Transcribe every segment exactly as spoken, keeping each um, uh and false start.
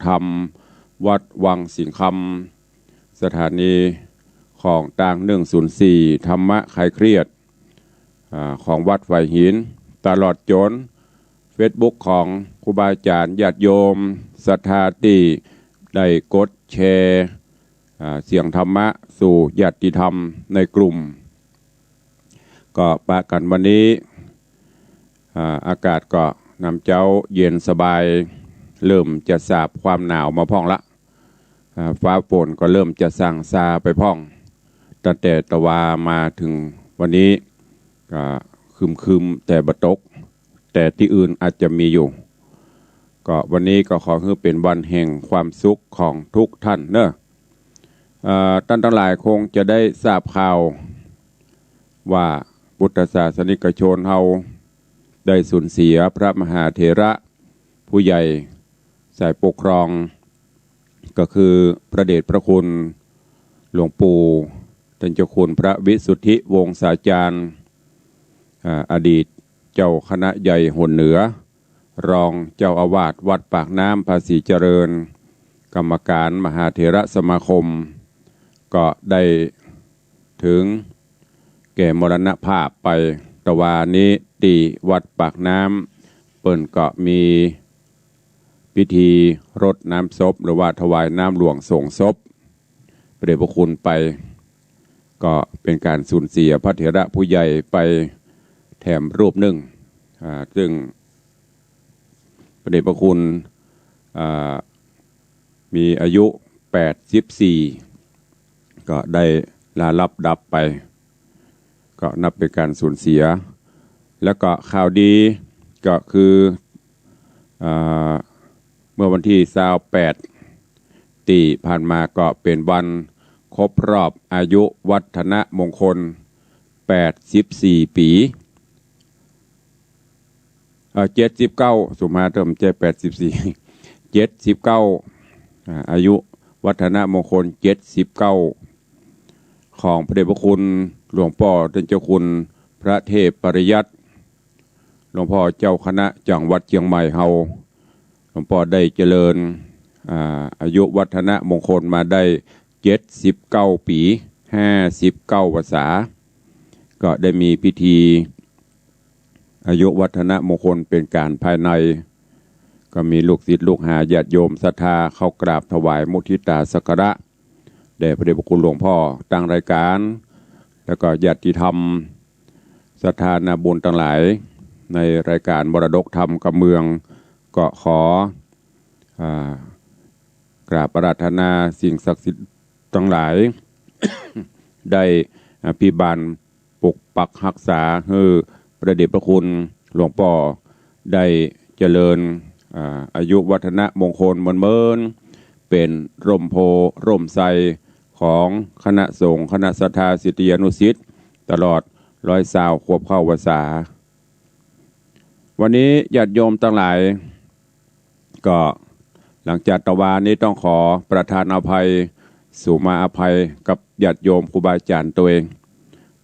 ธรรมวัดวังสิงห์คำ สถานีของตางหนึ่งศูนย์สี่ ธรรมะคลายเครียด อ่า ของวัดฝายหิน ตลอดจ๋นเฟซบุ๊กของครูบาอาจ๋ารย์ญาติโยมศรัทธาตี้ได้กดแชร์ อ่า เสียงธรรมะสู่ญาติธรรมในกลุ่ม ก็ปะกั๋นวันนี้ อ่า อากาศก็นำเจ๊าเย็นสบาย เริ่มจะสาบความหนาวมาพ่องละ อ่า ฟ้าฝนก็เริ่มจะส่างซาไปพ่อง ตั้งแต่ตะวามาเถิงวันนี้ ก็ครึมๆ แต่บ่ตก แต่ตี้อื่นอาจจะมีอยู่ ก็วันนี้ก็ขอหื้อเป๋นวันแห่งความสุขของทุกท่านเนาะ เอ่อ ต้านตังหลายคงจะได้ทราบข่าวว่าพุทธศาสนิกชนเฮาได้สูญเสียพระมหาเถระผู้ใหญ่สายปกครอง ก็คือพระเดชพระคุณหลวงปู่ต้านเจ้าคุณพระวิสุทธิวงศาจารย์ อ่า อดีตเจ้าคณะใหญ่หนเหนือ รองเจ้าอาวาสวัดปากน้ำภาษีเจริญ กรรมการมหาเถรสมาคม ก็ได้เถิงแก่มรณภาพไป ตะวานี้ตี้วัดปากน้ำ เปิ้นก็มีพิธีรดน้ำศพ หรือว่าถวายน้ำหลวงสรงศพพระเดชพระคุณไป ก็เป๋นก๋านสูญเสียพระเถระผู้ใหญ่ไปแถมรูปหนึ่ง อ่า ซึ่งพระเดชพระคุณ อ่า มีอายุแปดสิบสี่ ก็ได้ลาลับดับไป ก็นับเป๋นก๋านสูญเสีย แล้วก็ข่าวดีก็คือ อ่า เมื่อวันตี้ซาวแปดตี้ผ่านมาก็เป๋นวันครบรอบอายุวัฒนมงคลแปดสิบสี่ปี๋ เอ่อ เจ็ดสิบเก้า สุมาเติม เจ็ด แปดสิบสี่ เจ็ดสิบเก้า อ่า อายุวัฒนมงคลเจ็ดสิบเก้า ของพระเดชพระคุณหลวงป้อต้านเจ้าคุณพระเทพปริยัติ หลวงป้อเจ้าคณะจังหวัดเจียงใหม่เฮา หลวงป้อได้เจริญ อ่า อายุวัฒนมงคลมาได้เจ็ดสิบเก้าปี๋ ห้าสิบเก้าพรรษา ก็ได้มีพิธีอายุวัฒนมงคลเป๋นก๋านภายใน ก็มีลูกศิษย์ลูกหาญาติโยมศรัทธาเข้ากราบถวายมุทิตาสักการะ แด่พระเดชพระคุณหลวงป้อตางรายก๋าน แล้วก็ญาติธรรมศรัทธานาบุญตังหลาย ในรายก๋านมรดกธรรมกำเมือง ก็ขอ อ่า กราบอาราธนาสิ่งศักดิ์สิทธิ์ตังหลาย ได้อภิบาล ปกปักฮักษาหื้อพระเดชพระคุณหลวงป้อได้เจริญ อ่า อายุวัฒนมงคลเมินๆ เป๋นร่มโพธิ์ร่มไทรของคณะสงฆ์คณะศรัทธาศิษยานุศิษย์ ตลอดร้อยซาวขวบเข้าพรรษา วันนี้ญาติโยมตังหลาย ก็หลังจากตะวานี้ต้องขอประทานอภัย สุมาอภัยกับญาติโยมครูบาอาจ๋ารย์ตวย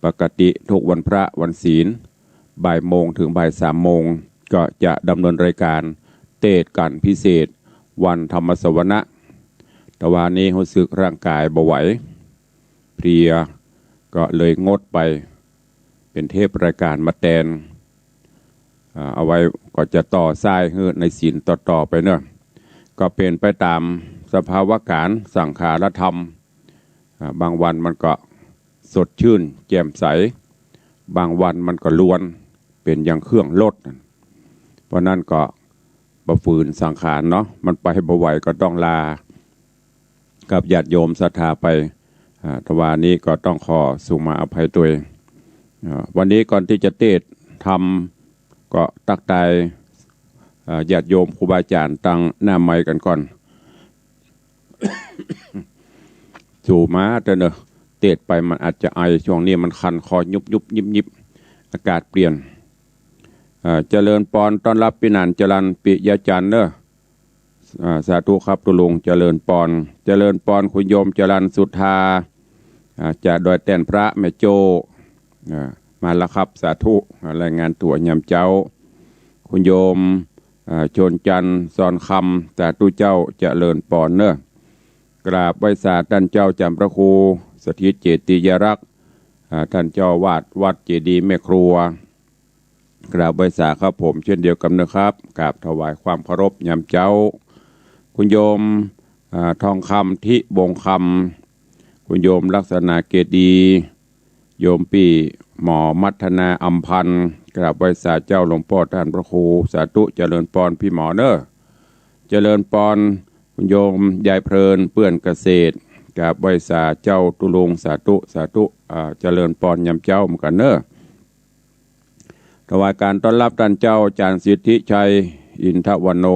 ปกติทุกวันพระวันศีล บ่ายโมงเถิงบ่ายสามโมง ก็จะดำเนินรายก๋านเตสน์กั๋นพิเศษ วันธรรมสวนะ ตะวานี้ฮู้สึกร่างก๋ายบ่ไหว เพลีย ก็เลยงดไป เป๋นเทปรายก๋านมาแตน อ่า เอาไว้ก็จะต่อสายหื้อในศีลต่อๆ ไปเนาะ ก็เป๋นไปต๋ามสภาวะก๋านสังขารธรรม อ่า บางวันมันก็สดชื่นแจ่มใส บางวันมันก็ลวน เป๋นอย่างเครื่องลด เพราะนั้นก็บ่ฝืนสังขารเนาะ มันไปบ่ไหวก็ต้องลา กับญาติโยมศรัทธาไป อ่า ตะวานี้ก็ต้องขอสุมาอภัยตวย อ่า วันนี้ก่อนตี้จะเตสน์ธรรม ก็ตั๊กตาย อ่า ญาติโยมครูบาอาจ๋ารย์ตางหน้าไมค์กั๋นก่อน สุมาเต๊อะเนาะ เตสน์ไปมันอาจจะไอ ช่วงนี้มันคันคอยุบๆ ยิบๆ อากาศเปลี่ยน อ่า เจริญปอน ต้อนฮับปี้หนานจรัญ ปิยะจันทร์เนาะ อ่า สาธุครับตุ๊ลุง เจริญปอน เจริญปอน คุณโยมจรัญสุธา อ่า จากดอยแต้นพระ แม่โจ้ อ่า มาแล้วครับ สาธุ อ่า รายงานตั๋วยามเจ๊า คุณโยม อ่า ชนจันทร์ ซอนคำ สาธุเจ้า เจริญปอนเนอะ กราบไหว้สาต้านเจ้าจันทร์พระครู สถิตเจติยรักษ์ อ่า ต้านเจ้าอาวาสวัดเจดีย์แม่ครัว กราบไหว้สาครับผม เช่นเดียวกั๋นนะครับ กราบถวายความเคารพยามเจ๊า คุณโยม อ่า ทองคำ ทิวงศ์คำ คุณโยมลักษณะเกดี โยมปี้หมอมัทนาอำพันธ์ กราบไหว้สาเจ้าหลวงป้อต้านพระครู สาธุเจริญปอนปี้หมอเนอะ เจริญปอน คุณโยมยายเพลิน เปื้อนเกษตร กราบไหว้สาเจ้าตุ๊ลุง สาธุ สาธุ อ่า เจริญปอนยามเจ๊าเหมือนกั๋นเนอะ ถวายก๋านต้อนฮับต้านเจ้าจารย์สิทธิชัย อินทวโน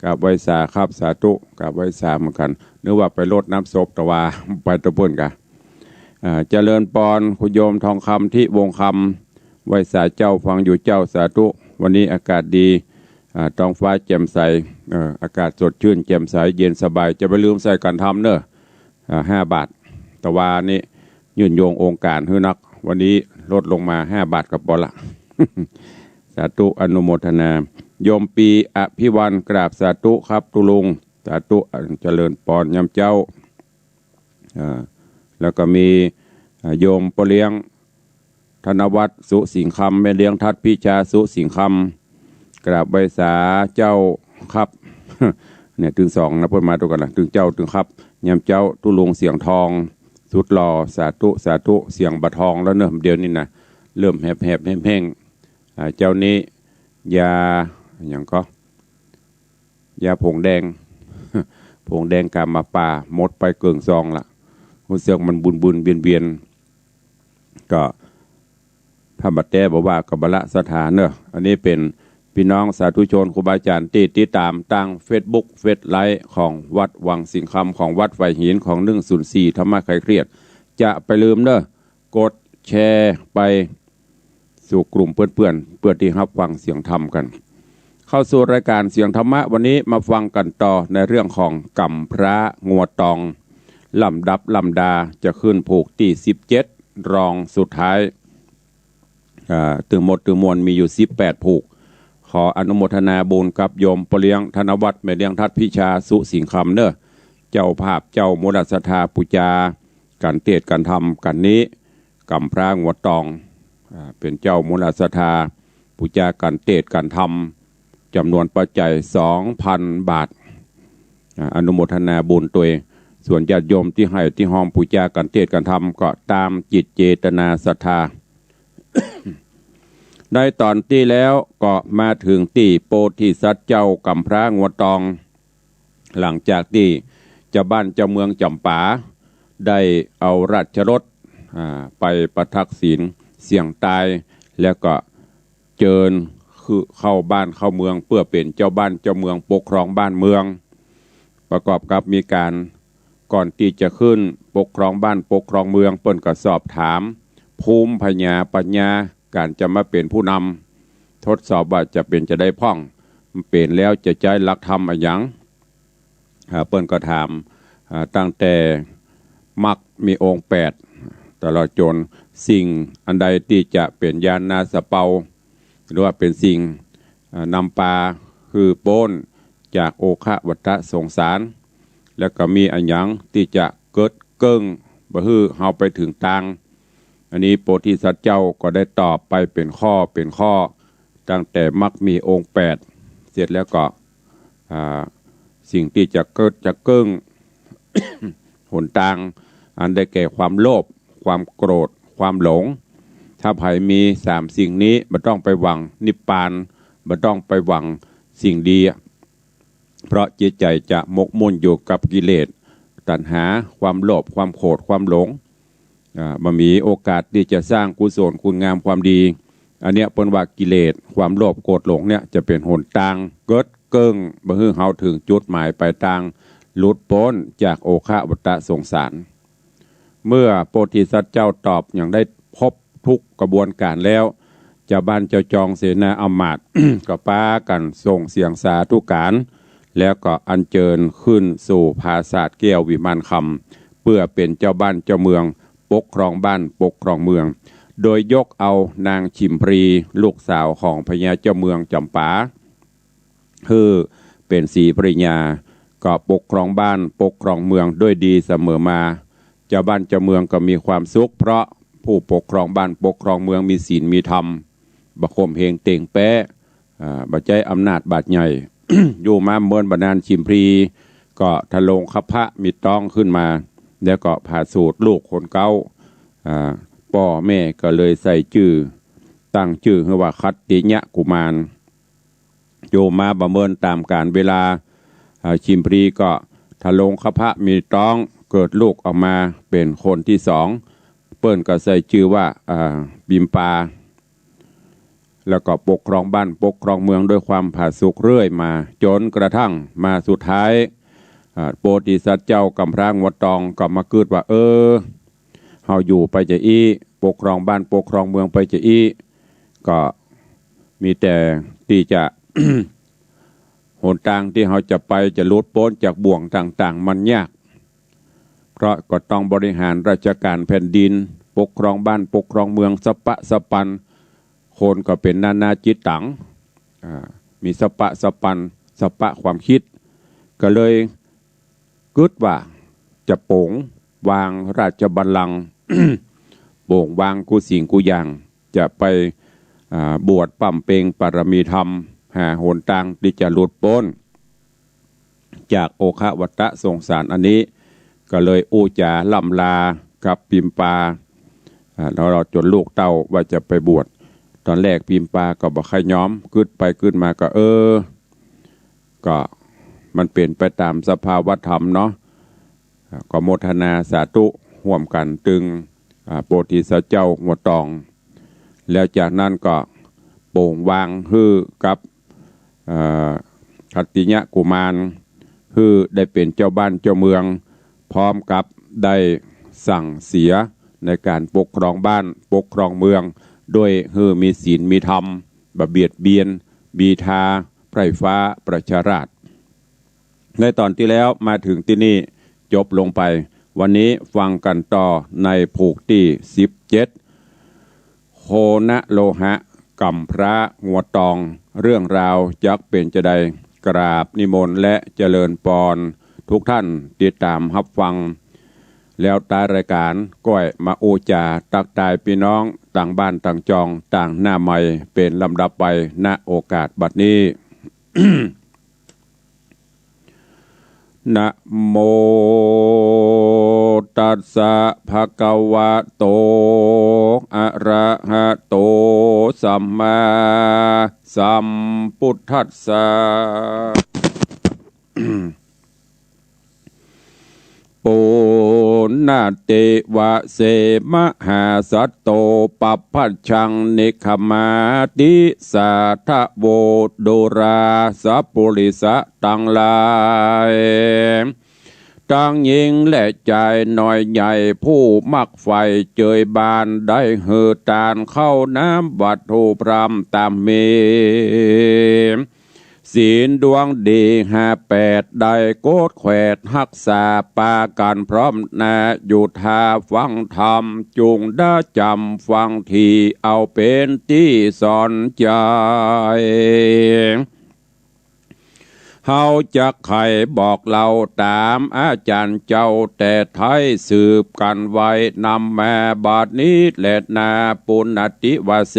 กราบไหว้สาครับ สาธุ กราบไหว้สาเหมือนกั๋น นึกว่าไปรดน้ำศพ แต่ว่าไปตะเปิ้นกะ อ่า เจริญปอน คุณโยมทองคำ ทิวงศ์คำ ไหว้สาเจ้า ฟังอยู่เจ้า สาธุ วันนี้อากาศดี อ่า ท้องฟ้าแจ่มใส เอ่อ อากาศสดชื่นแจ่มใส เย็นสบาย จะบ่าลืมใส่ก๋านธรรมเนอะ อ่า ห้าบาท แต่ว่านี้ยื่นโยงองค์ก๋านหื้อนัก วันนี้ลดลงมาห้าบาทก็ปอละ สาธุอนุโมทนา โยมปี้อภิวัน กราบสาธุครับตุ๊ลุง สาธุ อ่า เจริญปอนยามเจ๊า อ่า แล้วก็มี อ่า โยมป้อเลี้ยง ธนวัฒน์ สุสิงห์คำ แม่เลี้ยงทัดพิชา สุสิงห์คำ กราบไหว้สาเจ้าครับ เนี่ย ตึงสองนะ เปิ้นมาตวยกั๋นละ ตึงเจ้า ตึงครับ ยามเจ๊า ตุ๊ลุงเสียงทอง สุดหล่อ สาธุ สาธุ เสียงบ่ทองแล้วเนอะ เดี๋ยวนี้นะ เริ่มแหบๆ แห้งๆ อ่า เจ้านี้ ยา อะหยังก็ ยาผงแดง ผงแดงก๋ามมาป่า หมดไปเกิ่งซองละ ฮู้เซิกมันบึนๆ เวียนๆ ก็ ถ้าบ่แต๊บ่ว่าก็บ่ละศรัทธาเนอะ อันนี้เป๋นปี้น้องสาธุชนครูบาอาจ๋ารย์ตี้ติดต๋ามตางเฟซบุ๊ก เฟซไลฟ์ของวัดวังสิงห์คำ ของวัดฝายหิน ของหนึ่งศูนย์สี่ธรรมะคลายเครียด จะบ่าลืมเนอะ กดแชร์ไปสู่กลุ่มเปื้อนๆ เปื้อตี้ฮับฟังเสียงธรรมกั๋น เข้าสู่รายก๋านเสียงธรรมะวันนี้ มาฟังกั๋นต่อในเรื่องของก๋ำพร้างัวตอง ลำดับลำดาจะขึ้นผูกตี้สิบเจ็ด รองสุดท้าย อ่า ตึงหมดตึงมวลมีอยู่สิบแปดผูก ขออนุโมทนาบุญกับโยมป้อเลี้ยงธนวัฒน์ แม่เลี้ยงทัดพิชา สุสิงห์คำเนอะ เจ้าภาพเจ้ามูลศรัทธาปู๋จา ก๋านเตสน์ก๋านธรรมกั๋นนี้ ก๋ำพร้างัวตอง อ่า เป๋นเจ้ามูลศรัทธา ปู๋จาก๋านเตสน์ก๋านธรรม จ๋ำนวนปัจจัยสองพันบาท อ่า อนุโมทนาบุญตวย ส่วนญาติโยมตี้ให้ตี้ฮอมปู๋จาก๋านเตสน์ก๋านธรรมก็ต๋ามจิตเจตนาศรัทธา ในต๋อนตี้แล้วก็มาเถิงตี้โปธิสัตว์เจ้าก๋ำพร้างัวตอง หลังจากตี้เจ้าบ้านเจ้าเมืองจ๋ำปาได้เอาราชรถ อ่า ไปประทักษิณเสี่ยงตาย แล้วก็เจิญคือเข้าบ้านเข้าเมือง เปื้อเป๋นเจ้าบ้านเจ้าเมืองปกครองบ้านเมือง ประกอบกับมีก๋าน ก่อนตี้จะขึ้นปกครองบ้านปกครองเมือง เปิ้นก็สอบถามภูมิปัญญา ปัญญาก๋านจะมาเป๋นผู้นำ ทดสอบว่าจะเป๋นจาใดพ่อง เป๋นแล้วจะใจ๊หลักธรรมอะหยัง อ่า เปิ้นก็ถาม อ่า ตั้งแต่มรรคมีองค์แปด ตลอดจ๋นสิ่งอันใดตี้จะเป๋นยานาสะเปา หรือว่าเป๋นสิ่ง อ่า นำปาหื้อป๊นจากโอฆะวัฏฏะสงสาร แล้วก็มีอะหยังตี้จะเกิดเกิ้งบ่หื้อเฮาไปเถิงตาง อันนี้โปธิสัตว์เจ้าก็ได้ตอบไปเป๋นข้อเป๋นข้อ ตั้งแต่มรรคมีองค์แปด เสร็จแล้วก็ อ่า สิ่งตี้จะเกิดจะเกิ้ง หนตาง อันได้แก่ความโลภ ความโกรธ ความหลง ถ้าใผมีสามสิ่งนี้ บ่ต้องไปหวังนิพพาน บ่ต้องไปหวังสิ่งดี เพราะจิตใจ๋จะหมกมุ่นอยู่กับกิเลส ตัณหา ความโลภ ความโขด ความหลง อ่า บ่มีโอกาสตี้จะสร้างกุศลคุณงามความดี อันเนี้ยเปิ้นว่ากิเลส ความโลภ โขด หลงเนี่ยจะเป๋นหนตางเกิดเกิ้ง บ่หื้อเฮาเถิงจุดหมายปลายตาง หลุดป๊นจากโอฆะวัฏฏะสงสาร เมื่อโปธิสัตว์เจ้าตอบอย่างได้ครบทุกกระบวนก๋านแล้ว เจ้าบ้านเจ้าจองเสนาอำมาตย์ ก็ปากั๋นส่งเสียงสาธุก๋าน แล้วก็อัญเจิญขึ้นสู่ปราสาทแก้ววิมานคำ เปื้อเป๋นเจ้าบ้านเจ้าเมือง ปกครองบ้านปกครองเมือง โดยยกเอานางฉิมพลี ลูกสาวของพญาเจ้าเมืองจ๋ำปา หื้อเป๋นศรีภริยา ก็ปกครองบ้านปกครองเมืองด้วยดีเสมอมา เจ้าบ้านเจ้าเมืองก็มีความสุข เพราะผู้ปกครองบ้านปกครองเมืองมีศีลมีธรรม บ่ข่มเหงเต่งแป๊ อ่า บ่ใจ๊อำนาจบาดใหญ่ อยู่มาเมินบ่นาน ชิมพลีก็ทะลงคัพพะมีต๊องขึ้นมา แล้วก็ผ่าสูติลูกคนเก๊า อ่า ป้อแม่ก็เลยใส่จื้อ ตั้งจื้อหื้อว่าคัตติยะกุมาร อยู่มาบ่เมินต๋ามกาลเวลา อ่า ชิมพลีก็ทะลงคัพพะมีต๊อง เกิดลูกออกมาเป๋นคนตี้สอง เปิ้นก็ใส่จื้อว่า อ่า ปิมปา แล้วก็ปกครองบ้านปกครองเมืองด้วยความผาสุกเรื่อยมา จ๋นกระทั่งมาสุดท้าย อ่า โพธิสัตว์เจ้ากำพร้างัวตองก็มากึ๊ดว่า เออ เฮาอยู่ไปจาอี้ ปกครองบ้านปกครองเมืองไปจาอี้ ก็มีแต่ตี้จะ หนตางตี้เฮาจะไปจะหลุดป๊นจากบ่วงต่างๆ มันยาก เพราะก็ต้องบริหารราชการแผ่นดิน ปกครองบ้านปกครองเมืองสะปะสะปัน คนก็เป๋นนานาจิตตัง อ่า มีสะปะสะปัน สะปะความกึ๊ด ก็เลยกึ๊ดว่าจะโป๋งวางราชบัลลังก์ โป๋งวางกู้สิ่งกู้อย่าง จะไป อ่า บวชบำเพ็ญปารมีธรรม หาหนตางตี้จะหลุดป๊น จากโอฆะวัฏฏะสงสารอันนี้ ก็เลยอู้จ๋าล่ำลากับปิมปา อ่า แล้วเราจ๋นลูกเต้าว่าจะไปบวช ต๋อนแรกปิมปาก็บ่ใค่ยอม กึ๊ดไปกึ๊ดมาก็ เออ ก็มันเป๋นไปต๋ามสภาวะธรรมเนาะ อ่า ก็โมทนาสาธุฮ่วมกั๋นตึง อ่า โพธิสัตว์เจ้างัวตอง แล้วจากนั้นก็โป๋งวางหื้อกับ เอ่อ คัตติยะกุมาร หื้อได้เป๋นเจ้าบ้านเจ้าเมือง พร้อมกับได้สั่งเสียในก๋านปกครองบ้านปกครองเมือง ด้วยหื้อมีศีลมีธรรม บ่เบียดเบียน บีทา ใพร่ฟ้าประชาราษฎร์ ในต๋อนตี้แล้วมาเถิงตี้นี่จบลงไป วันนี้ฟังกั๋นต่อในผูกตี้สิบเจ็ด โคณะโลหะ กำพร้างัวตอง เรื่องราวจักเป๋นจาใด กราบนิมนต์และเจริญปอน ทุกท่านติดต๋ามฮับฟัง แล้วต๊ายรายก๋านก้อยมาอู้จ๋าตักตายปี้น้องตางบ้านตางจองตางหน้าใหม่เป๋นลำดับไป ณ โอกาสบัดนี้ นะโม ตัสสะ ภะคะวะโต อะระหะโต สัมมาสัมพุทธัสสะ ปุณณะเตวะเส มหาสัตโต ปัพพัชชัง นิกขมาติ สาธะโว ดูราสะปุริสะตังหลาย ตังญิงและจายน้อยใหญ่ ผู้มักใฝ่เจยบาน ได้หื้อตานข้าวน้ำวัตถุพร่ำต๋ามมี ศีลดวงดีห้าแปด ได้โกดแขวดฮักษา ปากั๋นพร้อมหน้าอยู่ท่าฟังธรรม จุ่งได้จ๋ำฟังตี้เอาเป๋นตี้สอนใจ๋ เฮาจักไขบอกเล่าต๋ามอาจ๋ารย์เจ้าแต่ไท้สืบกั๋นไว้ นำมาบัดนี้แลนา ปุณณะเตวะเส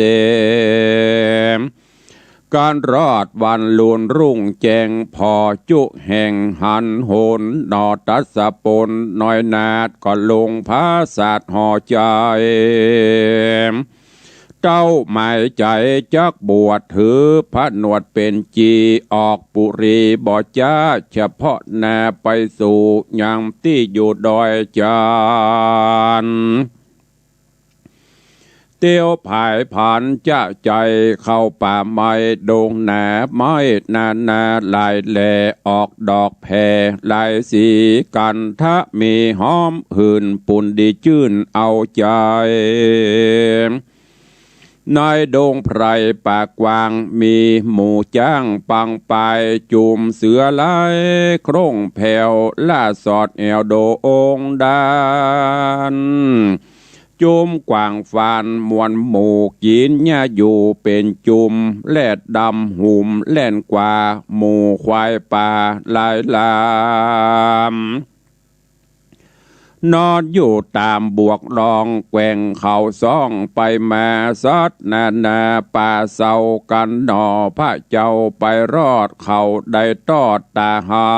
ก๋านรอดวันลุนรุ่งแจ้ง ผ่อจุแห่งหันหน หน่อตัสสะปนน้อยนาด ก็ลงผาสาทห่อใจ๋ เต้าหมายใจ๋จักบวช ถือผนวดเป๋นจี ออกปุรีบ่จ๊า เฉพาะหน้าไปสู่ยังตี้อยู่ดอยจาน เตียวผายผันจะใจ๋เข้าป่าไม้ดงหนาไม้นานาหลายแหล่ ออกดอกแผ่หลายสี กันทะมีหอมหื่น ปุ้นดีจื้นเอาใจ๋ ในดงไพรป่ากว้าง มีหมู่จ๊างปังปาย จุ่มเสือหลายโคร่งแผ่ว ล่าสอดแอ่วโดงดาน จุมกว้างฟานมวลหมู่ กิ๋นหญ้าอยู่เป๋นจุม แลดดำหุ่มแล่นกว่า หมู่ควายป่าหลายลำ นอนอยู่ต๋ามบวกล่อง แกว่งเขาส่องไปมา สัตว์นานาป่าเศร้ากั๋นหนอ พระเจ้าไปรอดเขาได้ตอดต๋าหั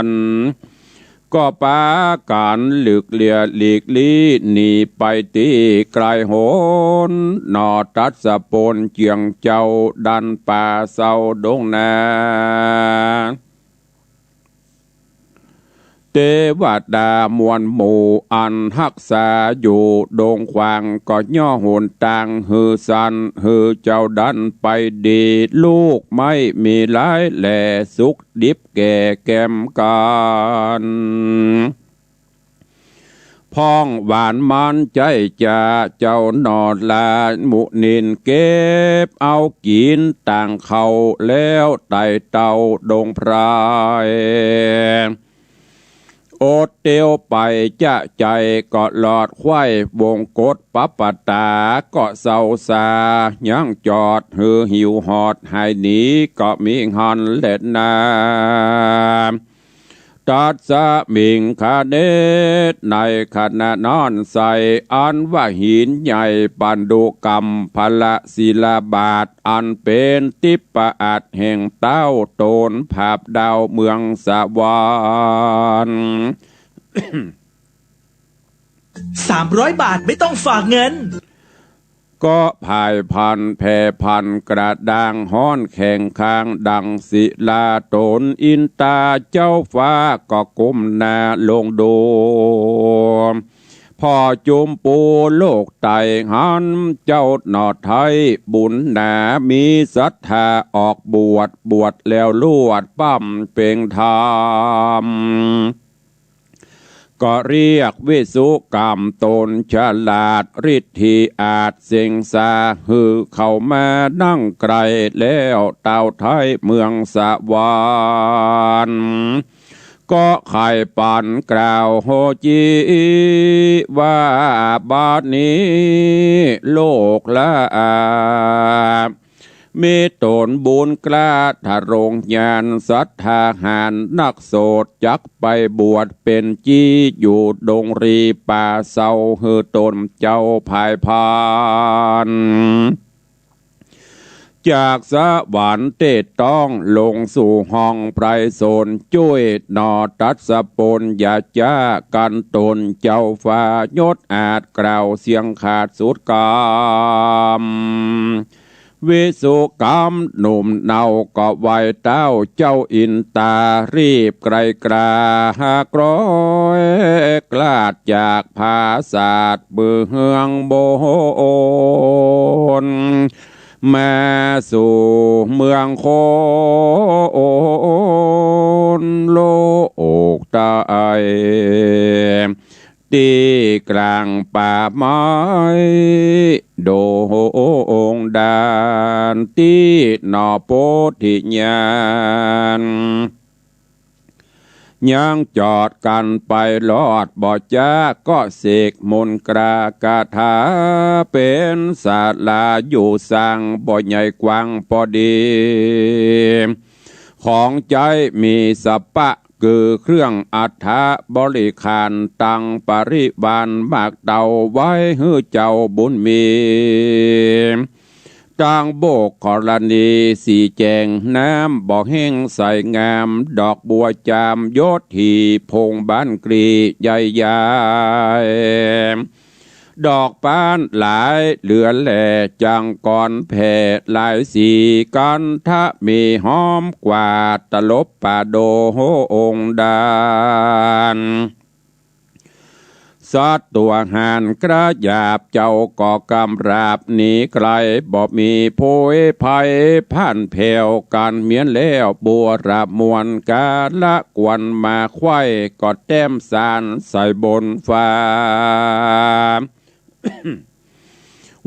น ก็ปากั๋นหลีกเลี่ยหลีกลี้ หนีไปตี้ไกลโหน หนอตัสสะปนเจียงเจ้า ดันป่าเศร้าดงนา เตวดามวลหมู่อันฮักษาอยู่ดงขวาง ก็ย่อหนตางหื้อสั้น หื้อเจ้าดันไปดี ลูกไม้มีหลายแหล่ สุกดิบแก่แกมกั๋น พ่องหวานมันใจ๊จะ เจ้าหนอลามุนิน เก็บเอากิ๋นตางเขา แล้วไต่เต้าดงไพร อดเตียวไปจะใจ๋ ก็หลอดไขว้วงกตปัปปตา ก็เศร้าซายังจอด หื้อหิวหอดหายหนี ก็มีหั้นแลนา ตัสมิงคเน ในขณะนั้นไส้ อันว่าหินใหญ่ปันดุกัมพลศิลาบาท อันเป๋นทิพย์อัฐแห่งเต๊าต๋นผาบดาวเมืองสวรรค์ สามร้อยบาทไม่ต้องฝากเงิน ก็ผายพันแผ่พันกระด้างฮ้อนแข็งคางดังศิลา ต๋นอินตาเจ้าฟ้าก็ก้มหน้าลงดู ผ่อจุมปูโลกไตหัน เจ้าหนอไท้บุญหนา มีศรัทธาออกบวช บวชแล้วลวดบำเพ็งธรรม ก็เรียกวิสุกรรมต๋นฉลาด ฤทธิอาจเสงสา หื้อเข้ามานั่งใกล้ แล้วเต้าไท้เมืองสวรรค์ ก็ใค่ปันกล่าวโหจี ว่าบัดนี้โลกละอา มีต๋นบุญกล้าทะรงญาณ ศรัทธาหาญนักโสต จักไปบวชเป๋นจี อยู่ดงรีป่าเศร้า หื้อต๋นเจ้าผายพัน จากสวรรค์เตต้องลงสู่ห้องไพรสน จ้วยหนอตัสสะปนอย่าจ๊ากั๋น ต๋นเจ้าฟ้ายศอาจกล่าวเสียงขาดสุดกำ วิสุกรรมหนุ่มเนาก็ไหว้เต้าเจ้าอินตา รีบไกลกล้าหากร้อยกลาดจากผาสาทเมืองบน มาสู่เมืองคนโลกใต้ ตี้กลางป่าไม้ดงดาน ตี้หนอโพธิญาณ ยังจอดกั๋นไปรอดบ่จ๊า ก็เสกมนต์กล้าคาถา เป๋นศาลาอยู่สร้างบ่ใหญ่กว้างปอดี ของใจ๊มีสัพพะ คือเครื่องอัฐบริขาร ตังปริวารมากเต้า ไว้หื้อเจ้าบุญมี ตังโบกกรณีสีแจ่ง น้ำบ่อแห้งใสงาม ดอกบัวจามยศถี พงศ์บ้านกลีใหญ่ใหญ่ ดอกป๊านหลายเหลือแหล่ จังกรแผ่หลายสี คันธะมีหอมกว่า ตลบป่าดงดาน สัตว์ตัวหานกระหยาบ เจ้าก็กำราบหนีไกล บ่มีโผยภัยพ่านแผวกั๋น เมี้ยนแล้วบัวระมวล กาละควรมาไขว้ ก็แต้มสารใส่บนฟ้า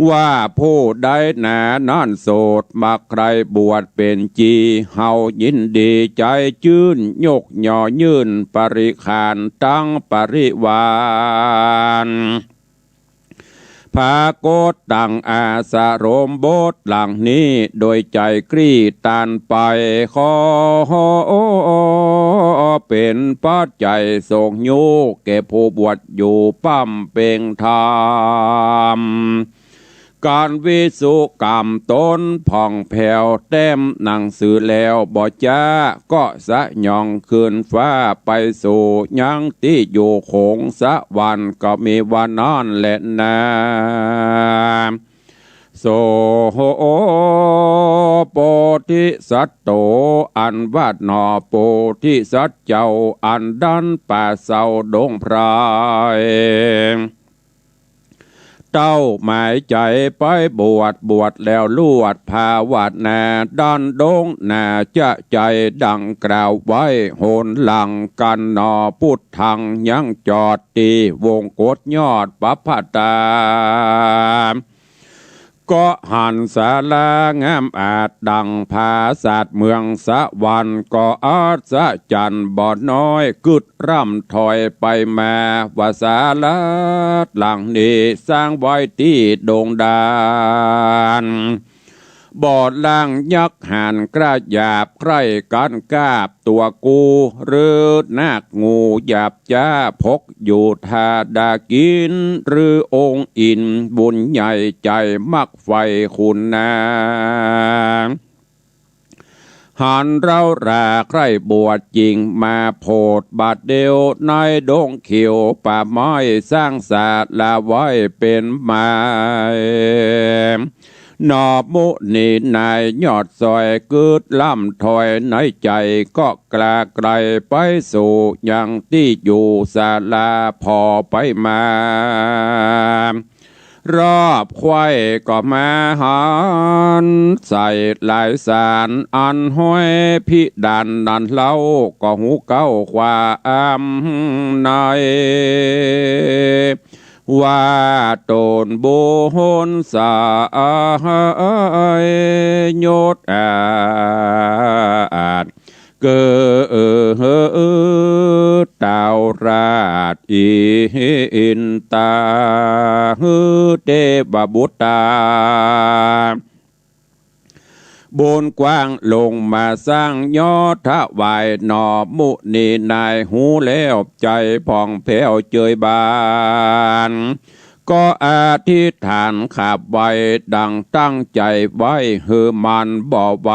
ว่าผู้ใดหนานั้นโสต มักใคร่บวชเป๋นจี เฮายินดีใจ๋จื้น ยกย่อยื่นปริขารตังปริวาร ปรากฏดังอาสรมบทดังนี้ โดยใจ๋กรี๊ดตันไป ขอเป๋นปัจจัยสงฆ์ยุแก่ผู้บวชอยู่บำเพ็งธรรม ก๋านวิสุกรรมต๋นผ่องแผ้วแต้มหนังสือแล้วบ่จ๊า ก็สยองขึ้นฟ้าไปสู่ยังตี้อยู่ของสวรรค์ ก็มีว่านั้นแลนา โส โพธิสัตโต อันว่าหนอโพธิสัตว์เจ้า อันดั้นป่าเซาดงไพร เต้าหมายใจ๋ไปบวช บวชแล้วลวดภาวนา ดั้นดงนาจะใจ๋ดังกล่าวไว้หนหลัง กั๋นหนอ พุทธังยังจอดตี้วงกตยอดปับพะตา ก็หันศาลางามอาดดังผาสาทเมืองสวรรค์ ก็อัศจรรย์บ่น้อย กึ๊ดร่ำถอยไปมา ว่าศาลาหลังนี้สร้างไว้ตี้ดงดาน บ่ล้างยักษ์หาญกล้าหยาบ ใคร่กั๋นกาบตั๋วกู้ หรือนาคงูหยาบจ๊า พกอยู่ทาดากิ๋น หรือองค์อินทร์บุญใหญ่ใจ๋มักใฝ่คุณนา หันเร้าหราใคร่บวชจิ่งมาโผดบาดเดียว ในดงเขียวป่าไม้สร้างศาลาไว้เป๋นหมาย หนอมุนีนายยอดซอย กึ๊ดร่ำถอยในใจ๋ ก็กล้าใกล้ไปสู่ยังตี้อยู่ศาลาผ่อไปมา รอบใคว่ก็มาหันใส่หลายสาร อันห้อยพิดานนั้นเล่า ก็ฮู้เก๊าความใน ว่าต๋นบุญสายยศอาจ เกิดเต้าราชอินตา เทวบุตรา บุญกว้างลงมาสร้างยอดถวาย หนอมุนีนายฮู้แล้วใจ๋ผ่องแผ้วเจิยบาน ก็อธิษฐานขับไหว้ดังตั้งใจ๋ไว้ หื้อมันบ่ไหว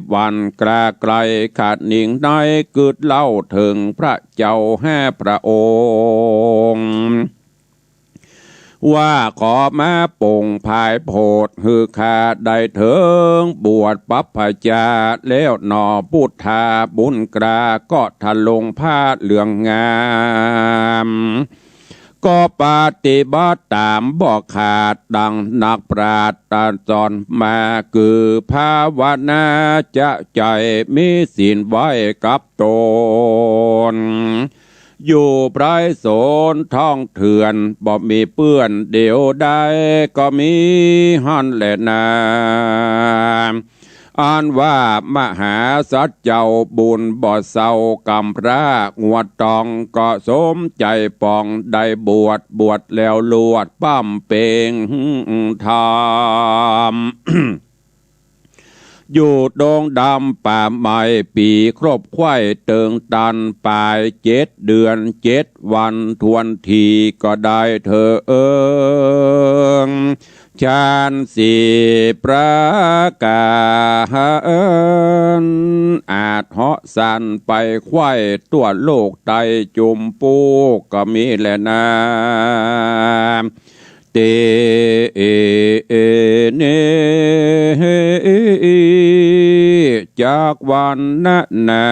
หวั่นกล้าใกล้ ขะนิงในกึ๊ดเล่าเถิงพระเจ้าห้าพระองค์ ว่าขอมาปงผายโผด หื้อข้าได้เถิงบวชปับพะจา แล้วหนอพุทธาบุญกล้า ก็ทะลงผ้าเหลืองงาม ก็ปฏิบัติต๋ามบ่ขาด ดังนักปราชญ์ตรัสสอนมา คือภาวนาจะใจ๋มีศีลไว้กับต๋น อยู่ไพรสนท่องเถื่อน บ่มีเปื้อนเดียวได้ ก็มีหั้นแลนา อันว่ามหาสัตว์เจ้าบุญบ่เศร้ากำพร้า งัวตองก็สมใจ๋ปอง ได้บวช บวชแล้วลวดบำเพ็งธรรม อยู่ดงดำป่าไม้ ปี๋ครบไขว่เติงตัน ป๋ายเจ็ดเดือนเจ็ดวันถ้วนที ก็ได้เถิง ฌานสี่ประก๋าน อาจเหาะสันไปไขว่ ตั๋วโลกใต้จุมปูก็มีแลนา เต เอ เอ เน จักวันนะนา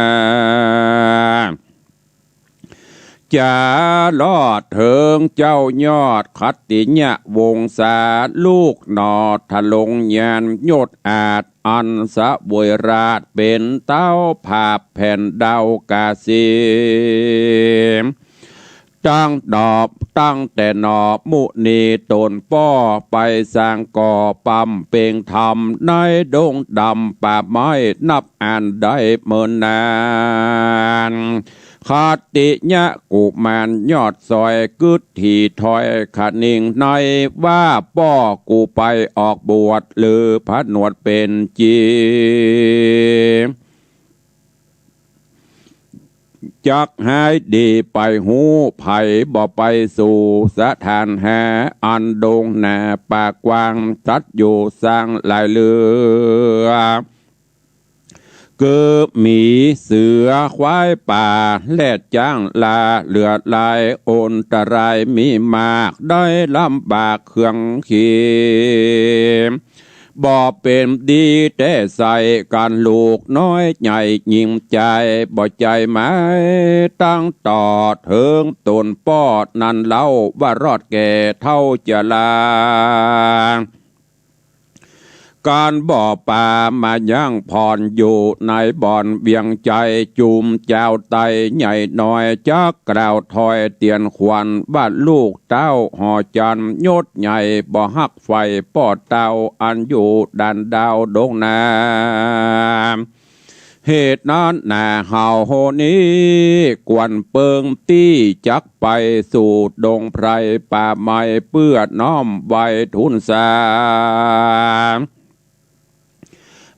จะรอดเถิงเจ้ายอดขัตติยะวงศา ลูกหนอทะลงญาณยศอาจ อันเสวยราชย์เป๋นเต๊าผาบแผ่นดาวกาสี ตั้งหนอ ตั้งแต่หนอมุนีต๋นป้อ ไปสร้างก่อบำเพ็งธรรม ในดงดำป่าไม้นับอันได้เมินนาน คัตติยะกุมารยอดซอย กึ๊ดถี่ถ้อยคะนิงใน ว่าป้อกูไปออกบวช หรือผนวดเป๋นจริง จักหายดีไปฮู้ ใผบ่ไปสู่สถานหา อันดงนาป่ากว้าง สัตว์อยู่สร้างหลายเหลือ คือหมีเสือควายป่า แรดจ๊างลา เหลือหลายอันตรายมีมาก ได้ลำบากเคืองเข็ญ บ่เป๋นดีแต๊ใส่ กั๋นลูกน้อยใหญ่ญิงจาย บ่ใจ้หมายตั้งต่อ เถิงต๋นป้อนั้นเล่า ว่ารอดแก่เฒ่าจรา กั๋นบ่ปามายังผ่อน อยู่ในบ่อนเวียงใจ๋ จุมจาวไตใหญ่น้อย จักกล่าวถ้อยเตียนขวัญ ว่าลูกเต้าหอจันทร์ยศใหญ่ บ่ฮักใฝ่ป้อเต้า อันอยู่ด่านดาวดงนา เหตุนั้นนาเฮานี้ ควรเปิงตี้จักไปสู่ดงไพรป่าไม้ เปื้อน้อมไหว้ทูลสา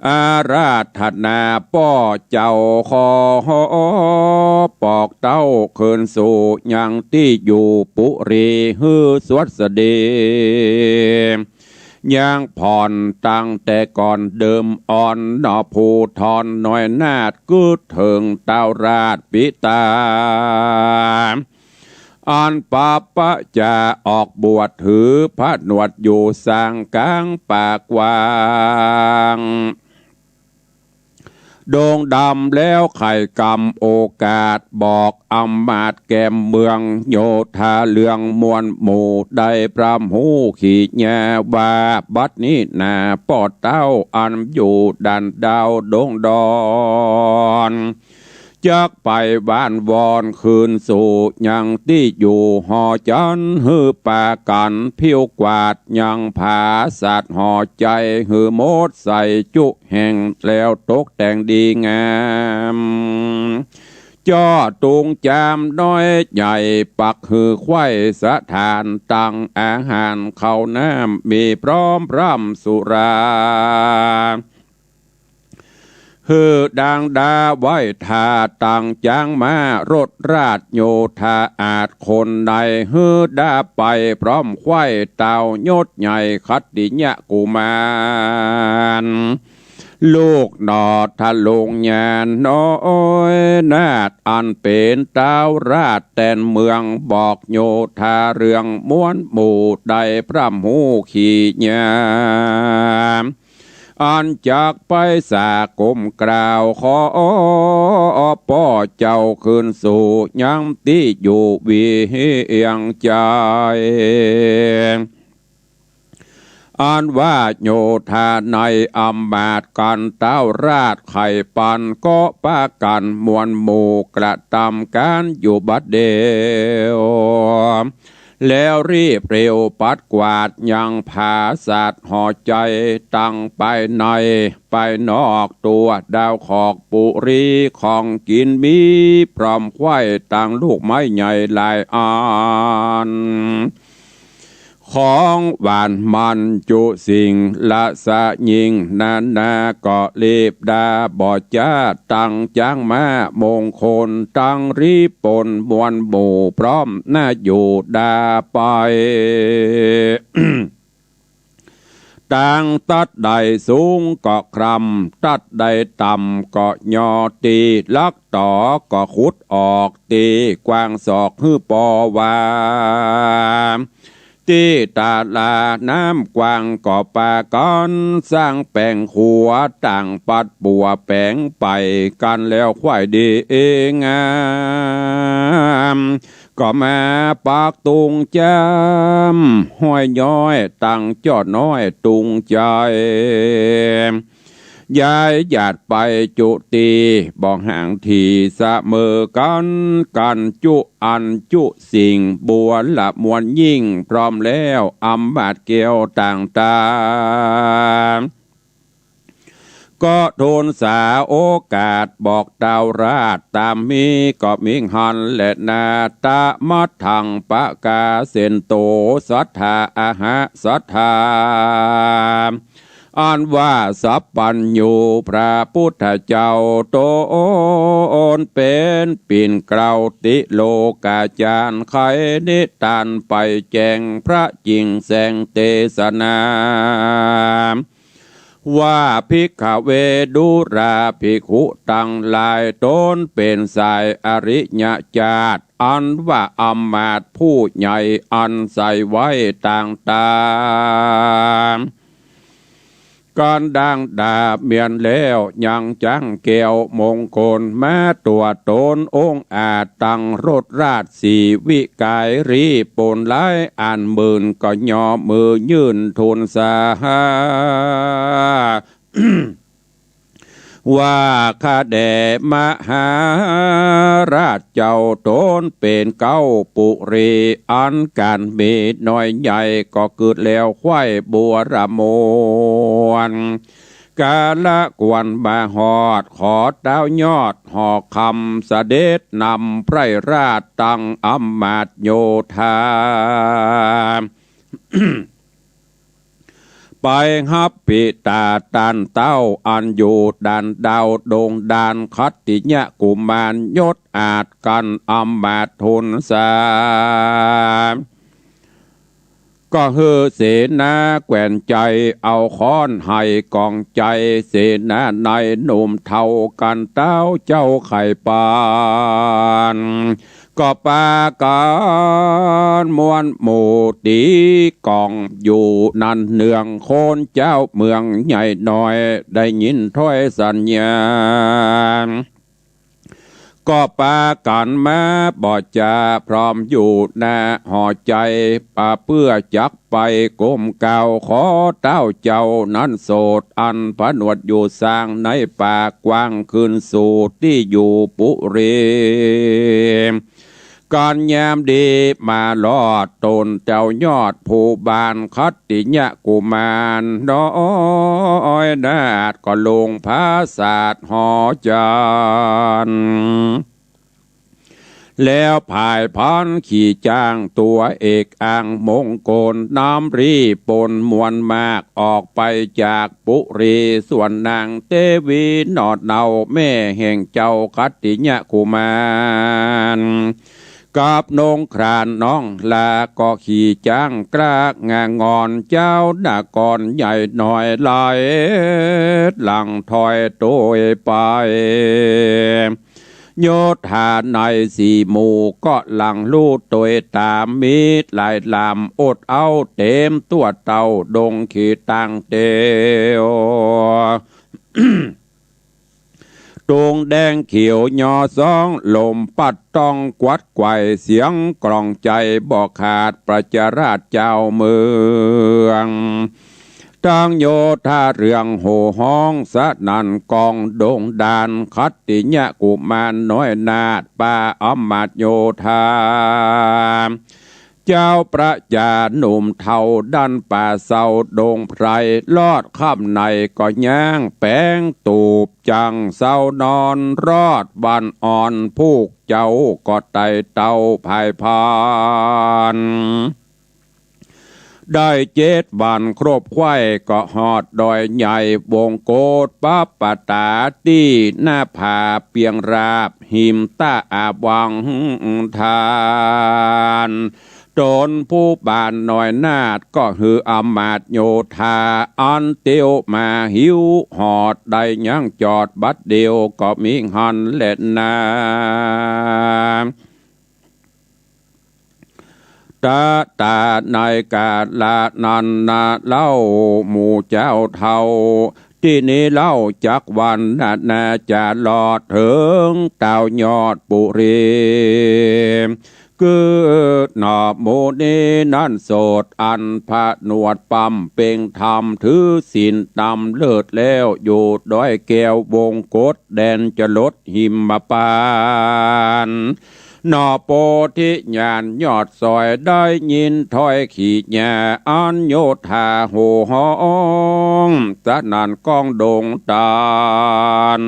อาราธนาป้อเจ้า ขอปอกเต้าคืนสู่ยังตี้อยู่ปุรี หื้อสวัสดี ยังผ่อนตั้งแต่ก่อนเดิมอ่อน หนอผู้ทอนน้อยนาถ กึ๊ดเถิงเต้าราชปิตา อันปะปะจะออกบวช ถือผนวดอยู่สร้างก๋างป่ากว้าง ดงดำแล้วใค่กำโอกาส บอกอำมาตย์แก่มเมือง โยธาเรืองมวลหมู่ ได้พร่ำฮู้ขีญา ว่าบัดนี้นาป้อเต้า อันอยู่ด่านดาวดงดอน จักไปว่านวอนคืนสู่ยังตี้อยู่หอจันทร์ หื้อปากั๋นผิวกวาดยังผาสาทหอใจ๋ หื้อหมดใสจุแห่ง แล้วตกแต่งดีงาม จ้อตุงจามน้อยใหญ่ ปักหื้อไขว้สถาน ตั้งอาหารข้าวน้ำ มีพร้อมพร่ำสุรา หื้อดังดาไหว้ถ้า ตั้งจ๊างม้ารถราชโยธาอาช คนในหื้อดาไปพร้อมไขว้ เต้ายศใหญ่คัตติยะกุมาร ลูกหน่อทะลงญาณน้อยนาถ อันเป๋นเต้าราชแตนเมือง บอกโยธาเรืองมวลหมู่ ได้พร่ำฮู้ขีญา อันจักไปสาก้มกล่าว ขอป้อเจ้าคืนสู่ยังตี้อยู่เวียงใจ๋ อันว่าโยธาในอำมาตย์กันเต้าราชไข่ปัน ก็ปากั๋นมวลหมู่กระตำก๋านอยู่บัดเดียว แล้วรีบเร็วปัดกวาดยังผาสาทหอใจ๋ ตั้งไปในไปนอก ตั๋วดาวขอกปุรี ของกิ๋นมีพร้อมไขว้ ตังลูกไม้ใหญ่หลายอัน ของหวานมันจุสิ่งละสะยิ่งนานา ก็รีบดาบ่จ๊า ตังจ๊างม้ามงคล ตังรีบปนมวลหมู่พร้อมนาอยู่ดาไป ตังตั๊ดใดสูงก็คร่ำ ตั๊ดใดต่ำก็ย่อ ตี้ลักต่อก็ขุดออก ตี้กว้างศอกหื้อปอว่า ตี้ตาลาน้ำกว้างก็ปากั๋นสร้างแป๋งขัว ตั้งปัดปั๋วแป๋งไปกั๋นแล้วไขว้ดีงาม ก็มาปักตุงจามห้อยย้อย ตั้งจ้อน้อยตุงใจ๋ ย้ายหยาดไปจุตี้บ่ห่างถี่เสมอกั๋น กั๋นจุอันจุสิ่งบัวละมวลยิ่ง พร้อมแล้วอำมาตย์แก้วต่างตา ก็ทูลสาโอกาสบอกตาวราชต๋ามมีก็มีหั้นแลนา ตะมะทังปะกาเสนโต สัตถาอะหะสัตถา อันว่าสัพพัญญูพระปุทธเจ้าต๋นเป๋นปิ่นเกล้าติโลกาจารย์ ไขนิตานไปแจ้งพระจิ่งแสงเตสนา ว่า ภิกขเว ดูราภิกขุตังหลาย ต๋นเป๋นสายอริยจาติ อันว่าอำมาตย์ผู้ใหญ่อันใส่ไว้ต่างต๋า กันดังดาบเมียนแล้วยังจั้งแก้วมงคลมาตั๋วต๋นองค์อาจตังรถราชสีวิไกร รีปนหลายอันหมื่นก็ย่อมือยื่นทูลสา ว่าข้าแด่มหาราชเจ้าต๋นเป๋นเกล้าปุรี อันก๋านมีน้อยใหญ่ก็เกิดแล้วไขว้บัวระมวล กาละกวนมาฮอด ขอเต๊ายอดหอคำเสด็จนำไพร่ราชตังอำมาตย์โยธา ไปฮับปิตาต้านเต้าอันอยู่ด่านดาวดงด่านขัตติยกุมารยศอาจกันอำมาตย์ทุนสา ก็หื้อเสนาแขวนใจ๋เอาค้อนไห้กองใจ๋ เสนาในหนุ่มเฒ่ากันเต๊าเจ้าไข่ปาน ก็ปากั๋นม่วนหมู่ตี๋ก๋องอยู่นั้นเนือง คนเจ้าเมืองใหญ่น้อยได้ยินถ้อยสัญญา ก็ปากั๋นมาบ่จาพร้อมอยู่หน้าหอใจ๋ ปาเปื้อจักไปก้มกราบขอเต๊าเจ้านั้นโสด อันผนวดอยู่สร้างในป่ากว้างคืนสู่ตี้อยู่ปุรี กั๋นยามดีมารอดต๋นเจ้ายอดผู้บานขัตติยกุมารน้อยนาถก็ลงผาสาทหอจันทน์ แล้วผายพรรณขี่จ๊างตั๋วเอกอังมงคล นำรีปนมวลมากออกไปจากปุรี ส่วนนางเตวีหนอดเนาแม่แห่งเจ้าขัตติยกุมาร กับนงครานน้องลาก็ขี่จ๊างกล้างางอน เจ้านครใหญ่น้อยไหลหลังถอยโตยไป โยธาในสี่หมู่ก็หลังลู่โตยต๋าม มีหลายลำอดเอาเต๋มตั๋วเต้าดงขีตังเตียว ตุงแดงเขียวยอสอง ลมปั๊ดต้องกวัดไกว่ เสียงกลองใจ๋บ่ขาด ประชาราษฎร์เจ้าเมือง ตึงโยธาเรืองโห่ฮ้องสนั่นก้องดงด่าน ขัตติยกุมารน้อยนาถปาอำมาตย์โยธา เจ้าประชาหนุ่มเฒ่าดันป่าเซาดงไพร รอดค่ำในก็ย่างแป๋งตูบ จั่งเซานอนรอดวันอ่อน ผูกเจ้าก็ไต่เต้าผายพรรณ ได้เจ็ดวันครบไขว้ก็ฮอดดอยใหญ่วงโกฏปัปปตา ตี้หน้าผาเปียงราบ หิมตะอาวังทาน ต๋นผู้บานน้อยนาถก็หื้ออำมาตย์โยธา อันเตียวมาหิวหอดได้ยังจอดบัดเดียวก็มีหั้นแลนา ตะตาในกาละนั้นนาเล่าหมู่เจ้าเฒ่า ตี้นี้เล่าจักวันนานาจะรอดเถิงเต้ายอดปุรี คือหนอหมู่นี้นั้นโสดอันผนวดปำเป็งธรรม ถือศีลต๋ามเลิศแล้วอยู่ดอยแก้ววงกฏ แดนจรดหิมพานต์ หน่อโพธิญาณยอดสอย ได้ยินถ้อยขีญา อันโยธาโห่ฮ้องสนั่นก้องดงตาน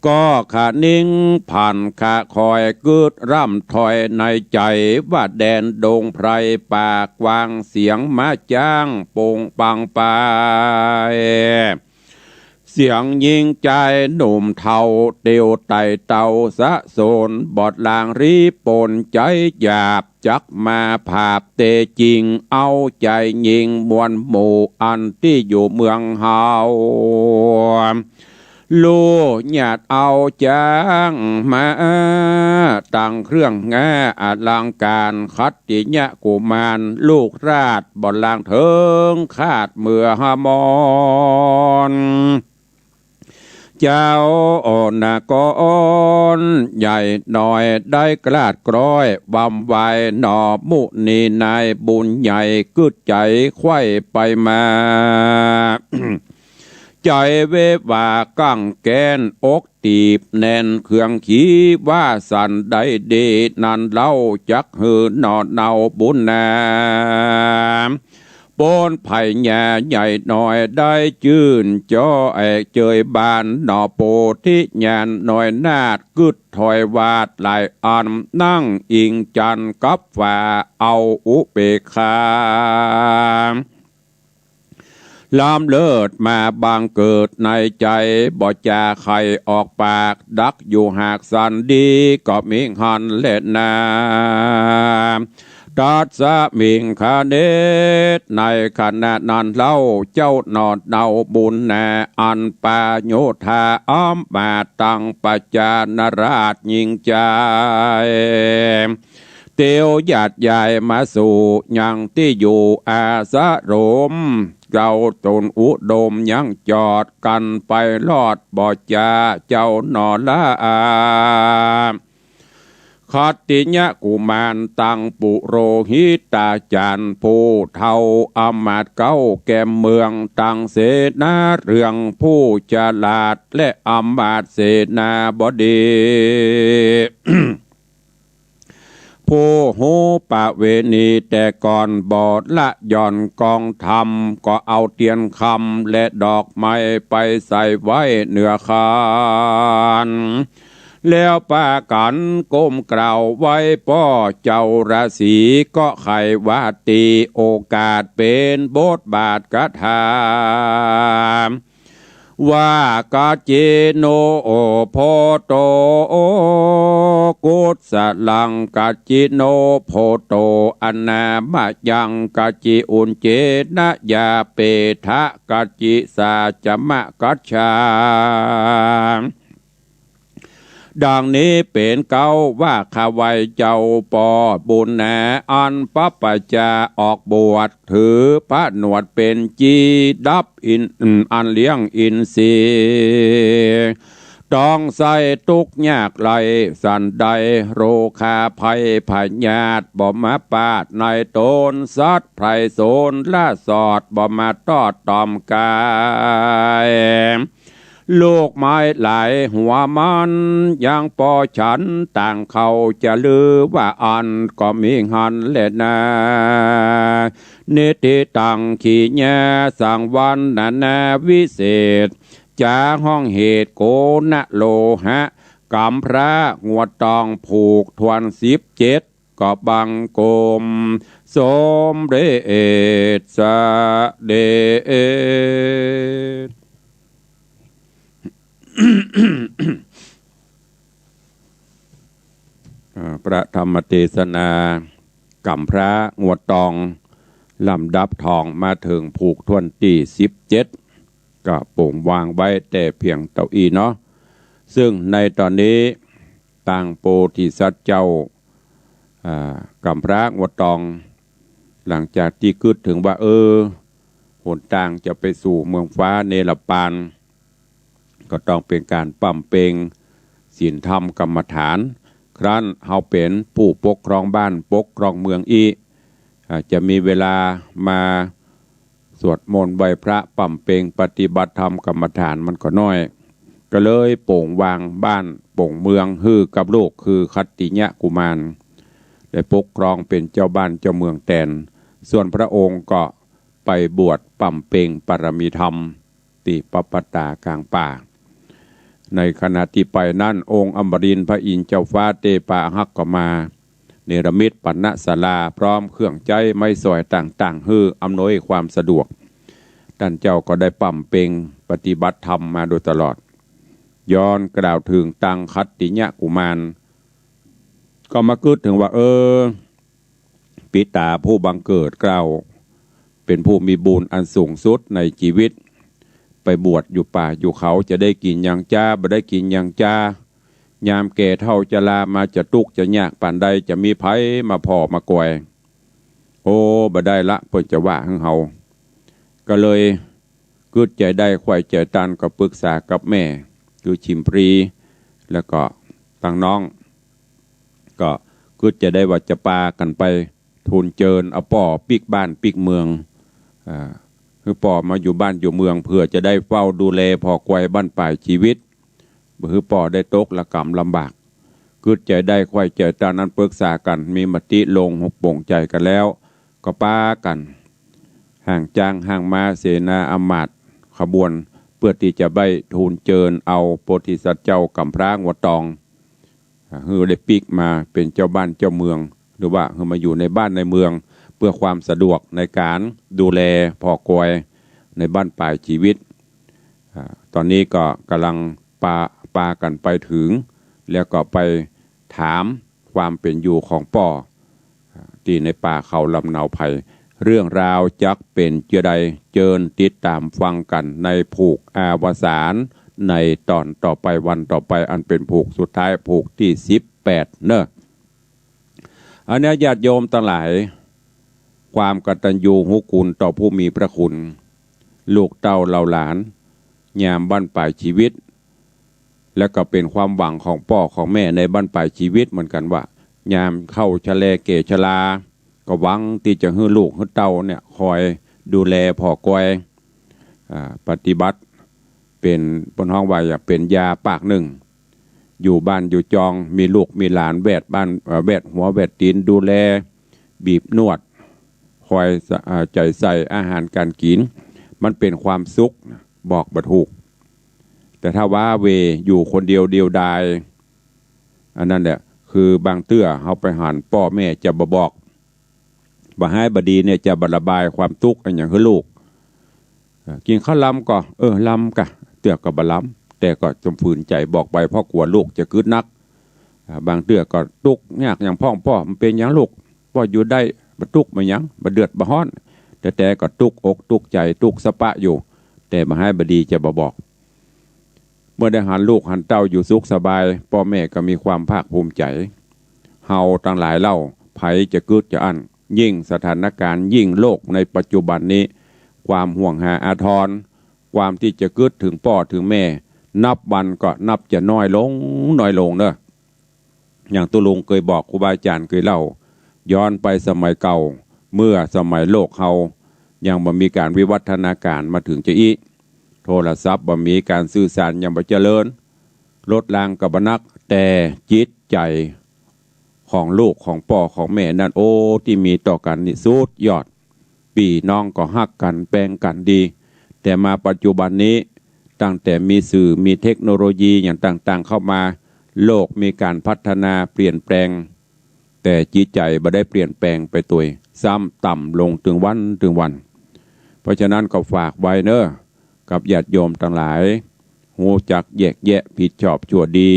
ก็คะนิงผันคะคอยกึ๊ดร่ำถ้อยในใจ๋ ว่าแดนดงไพรป่ากว้าง เสียงม้าจ๊างโป่งปังไป เสียงญิงจายหนุ่มเฒ่า เตียวไต่เต้าสะสน บอดลางรีปนใจ๋หยาบ จักมาผาบเตจริง เอาใจ๋ยิงมวลหมู่ อันตี้อยู่เมืองเฮา ลู่หยาดเอาจ๊างมา ตังเครื่องงาอลังก๋าน ขัตติยกุมารลูกราช บอดลางเถิงคาดเมือหมอน เจ้านครใหญ่น้อยได้กราดกร้อย วำวายหน่อมุนีนายบุญใหญ่ กึ๊ดใจ๋ไขว้ไปมา ใจ๋เววากั้งแก้น อกตีบแน่นเคืองขี ว่าสันใดดีนั้นเล่า จักหื้อหน่อเนาบุญนา ปนไผญาใหญ่น้อยได้จื้นจ้อแอกเจยบาน หน่อโพธิญาณน้อยนาฏ กึ๊ดถ้อยวาดหลายอัน นั่งอิงจันกับฝาเอาอุเปกขา ล้ำเลิศมาบังเกิดในใจ๋ บ่จาใค่ออกปาก ดักอยู่หากสันดี ก็มีหั้นแลนา ตัสมิงคเนศ ในขณะนั้นเล่า เจ้าหน่อเนาบุญนา อันปาโยธาอำมาตย์ตังประจานราษยิ่งใจ๋ เตียวหยาดยายมาสู่ยังตี้อยู่อาสรม เจ้าต๋นอุดมยังจอดกั๋นไปรอดบ่จา เจ้าหน่อละอา ขัตติยกุมารตังปุโรหิตาจ๋ารย์ ผู้เฒ่าอำมาตย์เก๊าแก่นเมือง ตังเสนาเรืองผู้ฉลาด และอำมาตย์เสนาบดี ผู้ฮู้ประเวณีแต่ก่อน บ่ละหย่อนกองธรรม ก็เอาเตียนคำและดอกไม้ไปใส่ไว้เหนือคาน แล้วปากั๋นก้มกราบไหว้ป้อเจ้าราศี ก็ใค่ว่าตี้โอกาสเป๋นบทบาทคาถา ว่ากัจจิโนโพโต กุสลังกัจจิโนโพโต อนามยังกัจจิอุญเจนะ ยาเปทะกัจจิสาจมะกัจฉา ดังนี้เป๋นเก๊าว่า ข้าไหว้เจ้าป้อบุญนา อันปะปัจจาออกบวช ถือผนวดเป๋นจีดับอิน อันเลี้ยงอินทรีย์ ต้องใส้ตุ๊กข์ยากไร้สันใด โรคาภัยพยาธิบ่มาปาดในต๋น สัตว์ไพร่สนละสอดบ่มาตอดตอมก๋าย ลูกไม้หลายหัวมันยังปอฉัน ต่างเขาจะลือว่าอั้น ก็มีหั้นแลนา นิทธิตังขีญาสังวรรณนาวิเศษ จาฮ้องเหตุโกณโลหะ กำพร้างัวตองผูกถ้วนสิบเจ็ด ก็บังคมสมเร็จเสด็จ อ่า พระธรรมเทศนา กำพร้างัวตอง ลำดับตองมาเถิงผูกถ้วนตี้สิบเจ็ด ก็โป่งวางไว้แต่เพียงเต้าอี้เนาะ ซึ่งในต๋อนนี้ ตางโพธิสัตว์เจ้า อ่า กำพร้างัวตอง หลังจากตี้กึ๊ดเถิงว่า เออ หนตางจะไปสู่เมืองฟ้าเนรปาน ก็ต้องเป๋นก๋านบำเพ็งศีลธรรมกรรมฐาน ครั้นเฮาเป๋นผู้ปกครองบ้านปกครองเมืองอี้ อ่า จะมีเวลามาสวดมนต์ไหว้พระบำเพ็งปฏิบัติธรรมกรรมฐานมันก็น้อย ก็เลยโป่งวางบ้าน ป๋งเมืองหื้อกับลูกคือคัตติยะกุมาร ได้ปกครองเป๋นเจ้าบ้านเจ้าเมืองแตน ส่วนพระองค์ก็ไปบวชบำเพ็ญปารมีธรรมตี้ปับปตากลางป่า ในขณะตี้ไปนั้น องค์อมรินทร์พระอินทร์เจ้าฟ้าเตปาหักก็มา เนรมิตปัณณศาลาพร้อมเครื่องใจ๊ไม้สอยต่างๆ หื้ออำนวยความสะดวก ต้านเจ้าก็ได้บำเพ็ญปฏิบัติธรรมมาโดยตลอด ย้อนกล่าวเถิงตังคัตติยะกุมาร ก็มากึ๊ดเถิงว่า เออ ปิต๋าผู้บังเกิดเกล้า เป๋นผู้มีบุญอันสูงสุดในจีวิต ไปบวชอยู่ป่าอยู่เขา จะได้กิ๋นหยังจา บ่ได้กิ๋นหยังจา ยามแก่เฒ่าชรามาจะตุ๊กจะยากปานใด จะมีใผมาผ่อมากอย โอ้ บ่ได้ละ เปิ้นจะว่าหื้อเฮา ก็เลยกึ๊ดใจ๋ได้ใค่ใจ๋ตัน ก็ปรึกษากับแม่ คือฉิมพลี แล้วก็ตังน้อง ก็กึ๊ดใจ๋ได้ว่าจะปากั๋นไปทูลเจิญเอาป้อปิ๊กบ้านปิ๊กเมือง อ่า หื้อป้อมาอยู่บ้านอยู่เมือง เปื้อจะได้เฝ้าดูแลผ่อกอยบั้นปลายจีวิต บ่หื้อป้อได้ตกระก๋ำลำบาก กึ๊ดใจ๋ได้ใค่ใจ๋ตันนั้นปรึกษากั๋น มีมติลงปลงใจ๋กั๋นแล้ว ก็ปากั๋น ห่างจ๊างห่างม้า เสนาอำมาตย์ขบวน เปื้อตี้จะไปทูลเจิญเอาโพธิสัตว์เจ้ากำพร้างัวตอง อ่า หื้อได้ปิ๊กมาเป๋นเจ้าบ้านเจ้าเมือง หรือว่าหื้อมาอยู่ในบ้านในเมือง เปื้อความสะดวกในก๋านดูแลผ่อกอยในบั้นปลายจีวิต อ่า ต๋อนนี้ก็ก่ำลังปา ปากั๋นไปเถิง แล้วก็ไปถามความเป๋นอยู่ของป้อ อ่า ตี้ในป่าเขาลำเนาไพร เรื่องราวจักเป๋นจาใด เจิญติดต๋ามฟังกั๋นในผูกอวสาน ในต๋อนต่อไป วันต่อไป อันเป๋นผูกสุดท้าย ผูกตี้สิบแปดเนาะ อันนี้ญาติโยมตังหลาย ความกตัญญูรู้คุณต่อผู้มีพระคุณ ลูกเต้าเหล่าหลาน ยามบั้นปลายจีวิต และก็เป๋นความหวังของป้อของแม่ในบั้นปลายจีวิตเหมือนกั๋นว่า ยามเฒ่าชะแลแก่ชรา ก็หวังตี้จะหื้อลูกหื้อเต้าเนี่ยคอยดูแลผ่อกอย อ่า ปฏิบัติเป๋น เปิ้นฮ้องว่าอย่างเป๋นยาปากนึ่ง อยู่บ้านอยู่จอง มีลูกมีหลานแวดบ้าน เอ่อ แวดหัวแวดตี๋น ดูแล บีบนวด คอยสะ อ่า ใจ๋ใส่อาหารก๋านกิ๋น มันเป๋นความสุข บอกบ่ถูก แต่ถ้าว้าเหว่อยู่คนเดียวเดียวดาย อันนั้นแหละ คือบางเตื้อเฮาไปหันป้อแม่จะบ่บอก บ่ฮ้ายบ่ดีเนี่ยจะบ่ระบายความตุ๊กข์อะหยังหื้อลูก เอ่อ กิ๋นข้าวลำก่อ เออ ลำก่ะ เตื้อก็บ่ลำ แต่ก็จำฝืนใจ๋บอกไป เพราะกั๋วลูกจะกึ๊ดนัก อ่า บางเตื้อก็ตุ๊กข์ยากหยังพ่อง ป้อ มันเป๋นหยังลูก ป้ออยู่ได้ บ่ตุ๊กข์บ่หยัง บ่เดือดบ่ฮ้อน แต่ แต่ก็ตุ๊กข์อกตุ๊กข์ใจ๋ ตุ๊กข์สะป๊ะอยู่ แต่บ่ฮ้ายบ่ดีจะบ่บอก เมื่อได้หันลูกหันเต้าอยู่สุขสบาย ป้อแม่ก็มีความภาคภูมิใจ๋ เฮาตังหลายเล่า ใผจะกึ๊ดจะอั้น ยิ่งสถานก๋ารณ์ ยิ่งโลกในปัจจุบันนี้ ความห่วงหาอาทร ความตี้จะกึ๊ดเถิงป้อเถิงแม่ นับวันก็นับจะน้อยลง น้อยลงเนาะ อย่างตุ๊ลุงเกยบอก ครูบาอาจ๋ารย์เกยเล่า ย้อนไปสมัยเก่า เมื่อสมัยโลกเฮายังบ่มีก๋านวิวัฒนาก๋ารณ์มาเถิงจาอี้ โทรศัพท์บ่มี ก๋านสื่อสารยังบ่เจริญ รถรางก็บ่นัก แต่จิตใจ๋ของลูกของป้อของแม่นั้น โอ้ ตี้มีต่อกั๋นนี่สุดยอด ปี้น้องก็ฮักกั๋น แปงกั๋นดี แต่มาปัจจุบันนี้ ตั้งแต่มีสื่อ มีเทคโนโลยีอย่างต่างๆ เข้ามา โลกมีก๋านพัฒนาเปลี่ยนแปลง แต่จิตใจ๋บ่ได้เปลี่ยนแปลงไปตวย ซ้ำต่ำลงตึงวันตึงวัน เพราะฉะนั้นก็ฝากไว้เนาะ กับญาติโยมตังหลาย ฮู้จักแยกแยะผิดชอบชั่วดี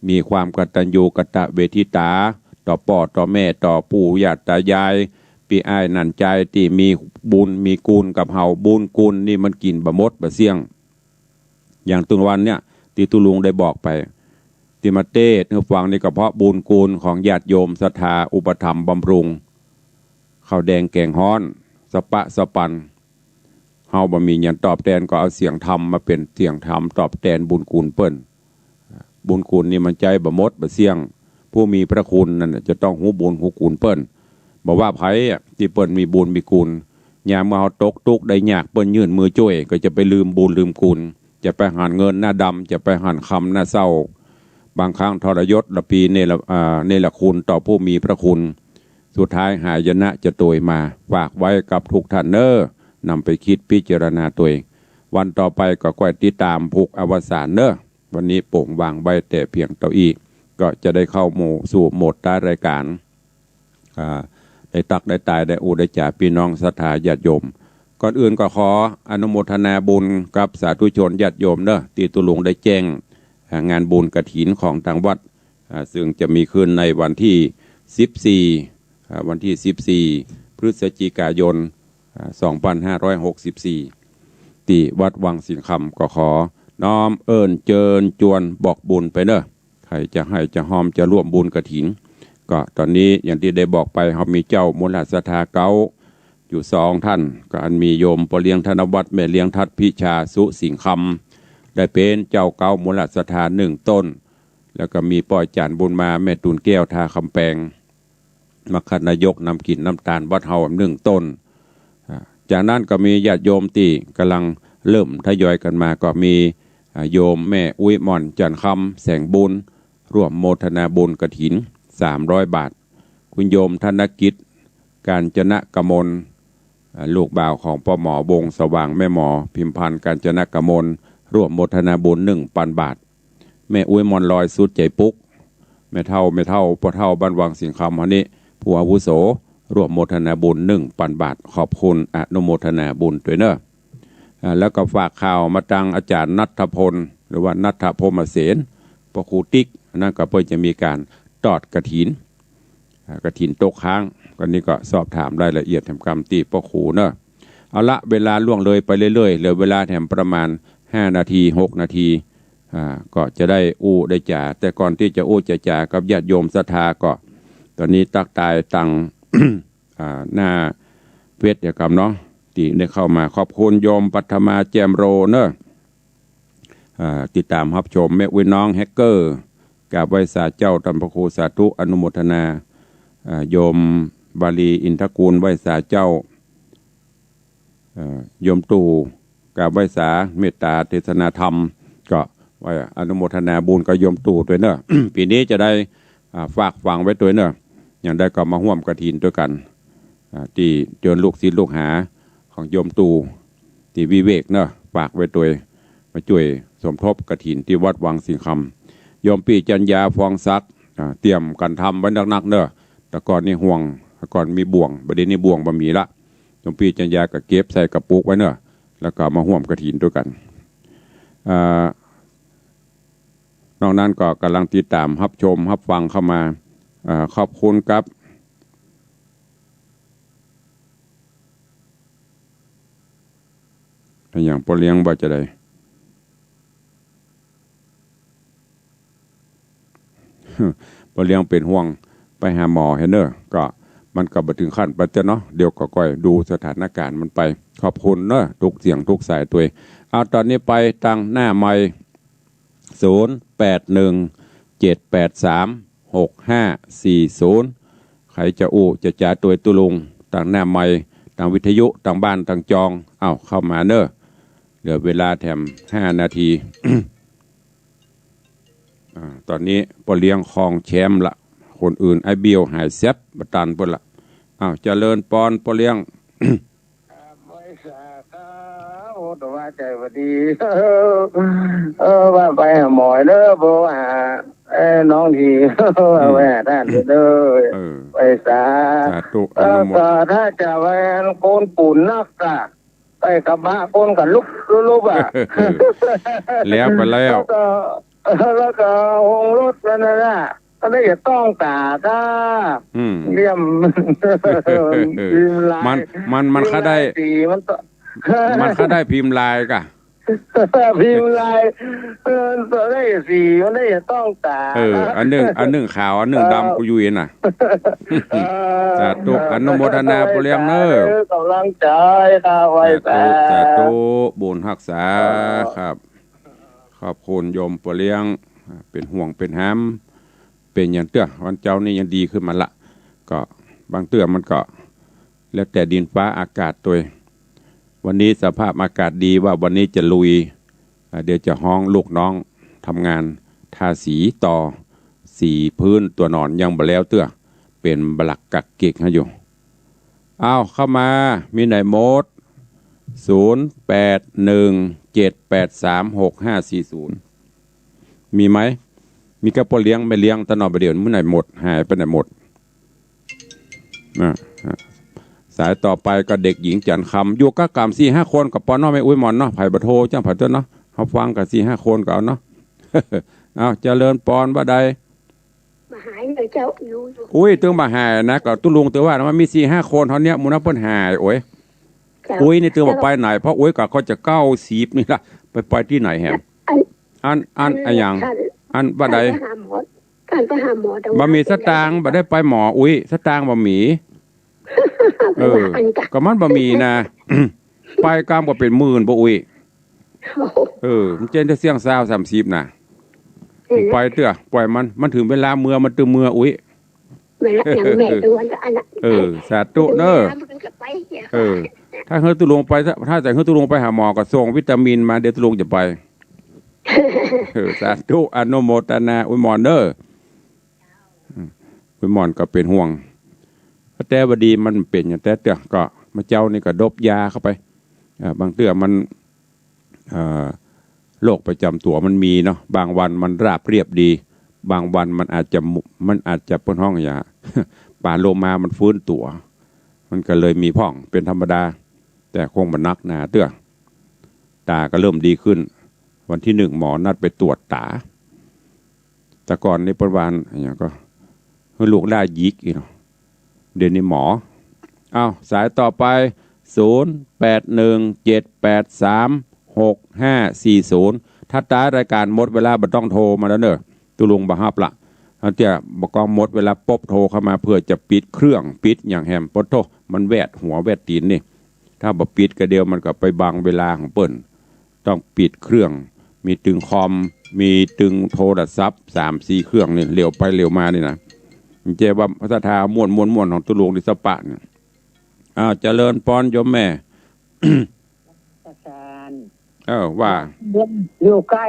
มีความกตัญญูกตเวทิตา ต่อป้อต่อแม่ ต่อปู่ย่าตายาย ปี้อ้ายนั่นจาย ตี้มีบุญมีกู๋นกับเฮา บุญกู๋นนี่มันกิ๋นบ่หมดบ่เสี้ยง อย่างตุ๊วันเนี่ย ตี้ตุ๊ลุงได้บอกไป ตี้มาเตสน์หื้อฟังนี่ก็เพราะบุญกู๋นของญาติโยมศรัทธาอุปถัมภ์บำรุง ข้าวแดงแก๋งฮ้อน สะป๊ะสะปัน เฮาบ่มีหยังตอบแตน ก็เอาเสียงธรรมมาเป๋นเสียงธรรมตอบแตนบุญกู๋นเปิ้น บุญกู๋นนี่มันใจ๊บ่หมดบ่เสี้ยง ผู้มีพระคุณนั่นน่ะจะต้องฮู้บุญฮู้กู๋นเปิ้น บ่ว่าใผอะ ตี้เปิ้นมีบุญมีกู๋น ยามเมื่อเฮาตกตุ๊กข์ได้ยาก เปิ้นยื่นมือจ้วย ก็จะไปลืมบุญลืมกู๋น จะไปหันเงินหน้าดำ จะไปหันคำหน้าเศร้า บางครั้งทรยศระพีเนร- อ่า เนรคุณต่อผู้มีพระคุณ สุดท้ายหายนะจะโตยมา ฝากไว้กับทุกท่านเน้อ นำไปคิดพิจารณาตวย วันต่อไปก็ก้อยติดต๋ามผูกอวสานเน้อ วันนี้โป๋งวางไว้แต่เพียงเต้าอี้ ก็จะได้เข้าโหมด สู่โหมดท้ายรายการ อ่า ได้ตั๊กได้ตาย ได้อู้ได้จ๋าปี้น้องศรัทธาญาติโยม ก่อนอื่นก็ขออนุโมทนาบุญกับสาธุชนญาติโยมเน้อ ตี้ตุ๊ลุงได้แจ้ง อ่า งานบุญกฐินของตางวัด อ่า ซึ่งจะมีขึ้นในวันตี้สิบสี่ อ่า วันตี้สิบสี่ พฤศจิกายน อ่า สองปันห้าร้อยหกสิบสี่ ตี้วัดวังสิงห์คำ ก็ขอน้อมเอิ้นเจิญจวนบอกบุญไปเน้อ ใผจะให้จะฮอมจะร่วมบุญกฐิน ก็ต๋อนนี้อย่างตี้ได้บอกไป เฮามีเจ้ามูลศรัทธาเก๊าอยู่สองต้าน ก็อันมีโยมป้อเลี้ยงธนวัฒน์ แม่เลี้ยงทัดพิชา สุสิงห์คำ ได้เป๋นเจ้าเก๊ามูลศรัทธาหนึ่งต้น แล้วก็มีป้อจ๋ารย์บุญมา แม่ตูนแก้ว ท่าคำแปง มคธนายกนำกิ๋นนำตานวัดเฮาหนึ่งต้น อ่า จากนั้นก็มีญาติโยมตี้ก๋ำลังเริ่มทยอยกั๋นมา ก็มี อ่า โยมแม่อุ๊ยหม่อน จันทร์คำ แสงบุญ ร่วมโมทนาบุญกฐิน สามร้อยบาท คุณโยมธนกิจ กาญจนกมล อ่า ลูกบ่าวของป้อหมอวงศ์สว่าง แม่หมอพิมพันธ์ กาญจนกมล ร่วมโมทนาบุญ หนึ่งปันบาท แม่อุ๊ยหม่อนลอย สุดใจ๋ปุ๊ก แม่เฒ่า แม่เฒ่า ป้อเฒ่าบ้านวังสิงห์คำเฮานี้ ผู้อาวุโส ร่วมโมทนาบุญ หนึ่งปันบาท ขอบคุณอนุโมทนาบุญตวยเน้อ อ่า แล้วก็ฝากข่าวมาตางอาจ๋ารย์ณัฐพล หรือว่าณัฐพรหมเสน ป้อครูติ๊ก อันนั้นก็เปิ้นจะมีก๋านตอดกฐิน อ่า กฐินตกค้าง ก็นี่ก็สอบถามรายละเอียดแถมกำตี้ป้อครูเน้อ เอาละ เวลาล่วงเลยไปเรื่อยๆ เหลือเวลาแถมประมาณห้านาที หกนาที อ่า ก็จะได้อู้ได้จ๋า แต่ก่อนตี้จะอู้จะจ๋ากับญาติโยมศรัทธาก็ ต๋อนนี้ตั๊กตายตาง อ่า หน้าเฟซเดียวกั๋นเนาะ ตี้ได้เข้ามา ขอบคุณโยมปัทมา แจ่มโรเน้อ อ่า ติดต๋ามฮับชม แม่อุ๊ยน้องแฮกเกอร์ กราบไหว้สาเจ้าต้านพระครู สาธุอนุโมทนา อ่า โยมบาลีอินทกูล ไหว้สาเจ้า เอ่อ โยมตู่ กราบไหว้สา เมตต๋าเทศนาธรรม ก็ไหว้อนุโมทนาบุญกับโยมตู่ตวยเน้อ ปี๋นี้จะได้ อ่า ฝากฝังไว้ตวยเน้อ อย่างใดก็มาฮ่วมกฐินตวยกั๋น อ่า ตี้เจิญลูกศิษย์ลูกหาของโยมตู่ ตี้วิเวกเน้อ ฝากไว้ตวย มาจ้วยสมทบกฐินตี้วัดวังสิงห์คำ โยมปี้จัญญา ฟองศักดิ์ อ่า เตรียมกั๋นทำไว้นักๆ เน้อ แต่ก่อนนี่ห่วง แต่ก่อนมีบ่วง บ่าเดี่ยวนี้บ่วงบ่มีละ โยมปี้จัญญาก็เก็บใส่กระปุกไว้เน้อ แล้วก็มาฮ่วมกฐินตวยกั๋น อ่า นอกนั้นก็ก๋ำลังติดต๋ามฮับชมฮับฟังเข้ามา อ่า ขอบคุณครับ อะหยังป้อเลี้ยงว่าจะใด ป้อเลี้ยงเป๋นห่วงไปหาหมอหั้นเน้อ ก็มันก็บ่เถิงขั้นปานเตื้อเนาะ เดี๋ยวก็ก้อยดูสถานก๋ารณ์มันไป ขอบคุณเน้อ ทุกเสียงทุกสายตวย เอา ต๋อนนี้ไปตางหน้าไมค์ ศูนย์แปดหนึ่ง เจ็ดแปดสาม หกห้าสี่ศูนย์ ใผจะอู้จะจ๋าตวยตุ๊ลุง ตางหน้าไมค์ ตางวิทยุ ตางบ้าน ตางจอง เอ้า เข้ามาเน้อ เหลือเวลาแถมห้านาที อ่า ต๋อนนี้ป้อเลี้ยงครองแชมป์ละ คนอื่นไอ้เบี้ยวหายแซ็บบ่ตันเปิ้นละ อ้าว เจริญปอนป้อเลี้ยง ครับ ไหว้สาครับ โอ้ แต่ว่าใจ๋บ่ดี เออ ว่าไปหาหมอเน้อ บ่หา เอ้ย น้องที ว่าไปหาต้านเน้อ เออ ไหว้สา สาธุ เออ อนุโมท ก็ถ้าจะไปโกนปูนนักกะ ไปกระบะโกนกันลุกลุกๆ อ่ะ แล้วไปแล้ว แล้วก็ แล้วก็โฮงรถนั่นน่ะ ก็ได้จะต้องตาก้า อืม เลี่ยม พิมพ์ลาย มัน มัน มัน พิมพ์ลาย ข้าได้ สีมันต้อง มันข้าได้พิมพ์ลายกะ พิมพ์ลาย เออ ได้สี มันได้จะต้องตา เออ อันนึ่ง อันนึ่งขาว อันนึ่งดำ เออ กูอยู่เองน่ะ เออ สาธุ อนุโมทนาป้อเลี้ยงเน้อ เออ ก๋ำลังใจ๋ ค่ะ ไหว้สา สาธุ สาธุ บุญฮักษา เออ ครับ ขอบคุณโยมป้อเลี้ยง เป๋นห่วงเป๋นหาม เป๋นอย่างเตื้อ วันเจ๊านี่ยังดีขึ้นมาละ ก็บางเตื้อมันก็แล้วแต่ดินฟ้าอากาศตวย วันนี้สภาพอากาศดีว่าวันนี้จะลุย อ่า เดี๋ยวจะฮ้องลูกน้องทำงาน ทาสีต่อ สีพื้นตั๋วนอนยังบ่แล้วเตื้อ เป๋นบลักกักเก็กหั้นอยู่ อ้าว เข้ามา มีไหนหมด ศูนย์แปดหนึ่งเจ็ดแปดสามหกห้าสี่ศูนย์ มีไหม มีกับป้อเลี้ยงแม่เลี้ยงตะหนอบ่าเดี่ยว มื้อไหนหมด หายไปไหนหมด อ่ะ สายต่อไปก็เด็กหญิงจันทร์คำ อยู่ก้าก๋ำสี่ห้าคนก็ปอเนาะ แม่อุ๊ยหม่อนเนาะ ใผบ่โทรจ้างใผเตื้อเนาะ เฮาฟังกั๋นสี่ห้าคนก็เอาเนาะ อ้าว เจริญปอน ว่าใด บ่หายเลยเจ้า อยู่อยู่ อุ๊ย ตึงบ่หายนะ ก็ตุ๊ลุงตึงว่ามันมีสี่ห้าคนเท่าเนี้ย หมู่นั้นเปิ้นหาย โอ๊ย เจ้า อุ๊ย นี่ตึงบ่ไปไหน เพราะอุ๊ยก็ ก็จะเก้าสิบนี่ละ ไป ไปตี้ไหนแหม อัน อัน อัน อัน อะหยัง ท่าน อันว่าใด ท่านไปหาหมอ ท่านไปหาหมอ แต่ว่า บ่มีสตางค์ บ่ได้ไปหมอ อุ๊ย สตางค์บ่มี เออ อันจ้ะ ก็มันบ่มีนะ ไปกำก็เป๋นหมื่นบ่อุ๊ย โอ้โห เออ มันเจ๊งแต่เสี้ยงซาวสามสิบนะ เห็นแล้ว ไปเตื้อ ปล่อยมัน มันถึงเวลาเมือ มันตึงเมืออุ๊ย เวลาอย่างแม่ตัวนั้นอันน่ะ เออ สาธุเน้อ เวลามันก็ไปเนี่ย เออ ถ้าหื้อตุ๊ลุงไป ถ้าจะหื้อตุ๊ลุงไปหาหมอก็ส่งวิตามินมา เดี๋ยวตุ๊ลุงจะไป เออ สาธุ อนุโมทนา อุ๊ยหม่อนเน้อ อืม อุ๊ยหม่อนก็เป๋นห่วง แต่ว่าดีมันเป๋นอย่างแต่เตื้อ ก็เมื่อเจ๊านี่ก็ดบยาเข้าไป เอ่อ บางเตื้อมัน เอ่อ โรคประจำตั๋วมันมีเนาะ บางวันมันราบเรียบดี บางวันมันอาจจะมุ มันอาจจะเปิ้นฮ้องหยัง ปานโลมามันฟื้นตั๋ว มันก็เลยมีพ่องเป๋นธรรมดา แต่คงบ่หนักหนาเตื้อ ต๋าก็เริ่มดีขึ้น วันตี้หนึ่งหมอนัดไปตรวจต๋า แต่ก่อนนี่เปิ้นว่าอะหยังก็ หื้อลูกหล้าหยิกอีกเนาะ เดี๋ยวนี้หมอ อ้าว สายต่อไป ศูนย์แปดหนึ่งเจ็ดแปดสามหกห้าสี่ศูนย์ ถ้าตายรายก๋านหมดเวลาบ่ต้องโทรมาแล้วเน้อ ตุ๊ลุงบ่ฮับละ ถ้าเตื้อบ่ก้องหมดเวลาปุ๊บโทรเข้ามาเพื่อจะปิดเครื่อง ปิดหยังแหม ปะโธ่ มันแวดหัวแวดตี๋นนี่ ถ้าบ่ปิดก็เดี๋ยวมันก็ไปบังเวลาของเปิ้น ต้องปิดเครื่อง มีตึงคอม มีตึงโทรศัพท์ สามสี่เครื่องนี่ เหลียวไปเหลียวมานี่นะ มันจะว่าภาษาไทยม่วนม่วนม่วนของตุ๊ลุงนี่สะปะเนี่ย อ้าว เจริญปอนโยมแม่ อาจารย์ เออ ว่า อยู่ใก้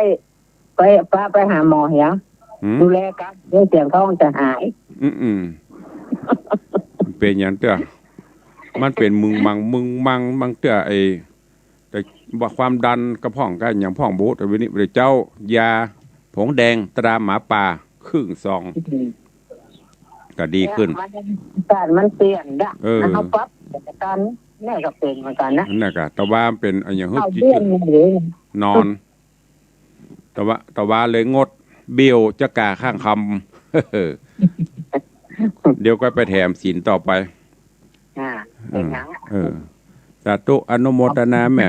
ไป ปะไปหาหมอเหีย หืม ดูแลกั๋น เดี๋ยวเสียงเขาจะหาย อืม อืม มันเป๋นอย่างเตื้อ มันเป๋นมึงมัง มึงมัง บางเตื้อไอ้ แต่ว่าความดันกระเพาะก็ยังพ่องบ่ แต่วันนี้เดี๋ยวเจ๊ายาผงแดงตราหมาป่าครึ่งซอง อืม ก็ดีขึ้น มัน สารมันเปลี่ยนดะ เออ มันเอาปั๊บ เดี๋ยวกัน เนี่ยก็เป๋นเหมือนกั๋นนะ นั่นน่ะก็ แต่ว่ามันเป๋นอะหยัง เอา หื้อ เดือนหนึ่งเลย นอน แต่ว่า แต่ว่าเลยงด เบี้ยวจะกาข้างคำ เดี๋ยวก็ไปแถมศีลต่อไป อ่า เป๋นหยังอะ เออ สาธุ อนุโมทนาแม่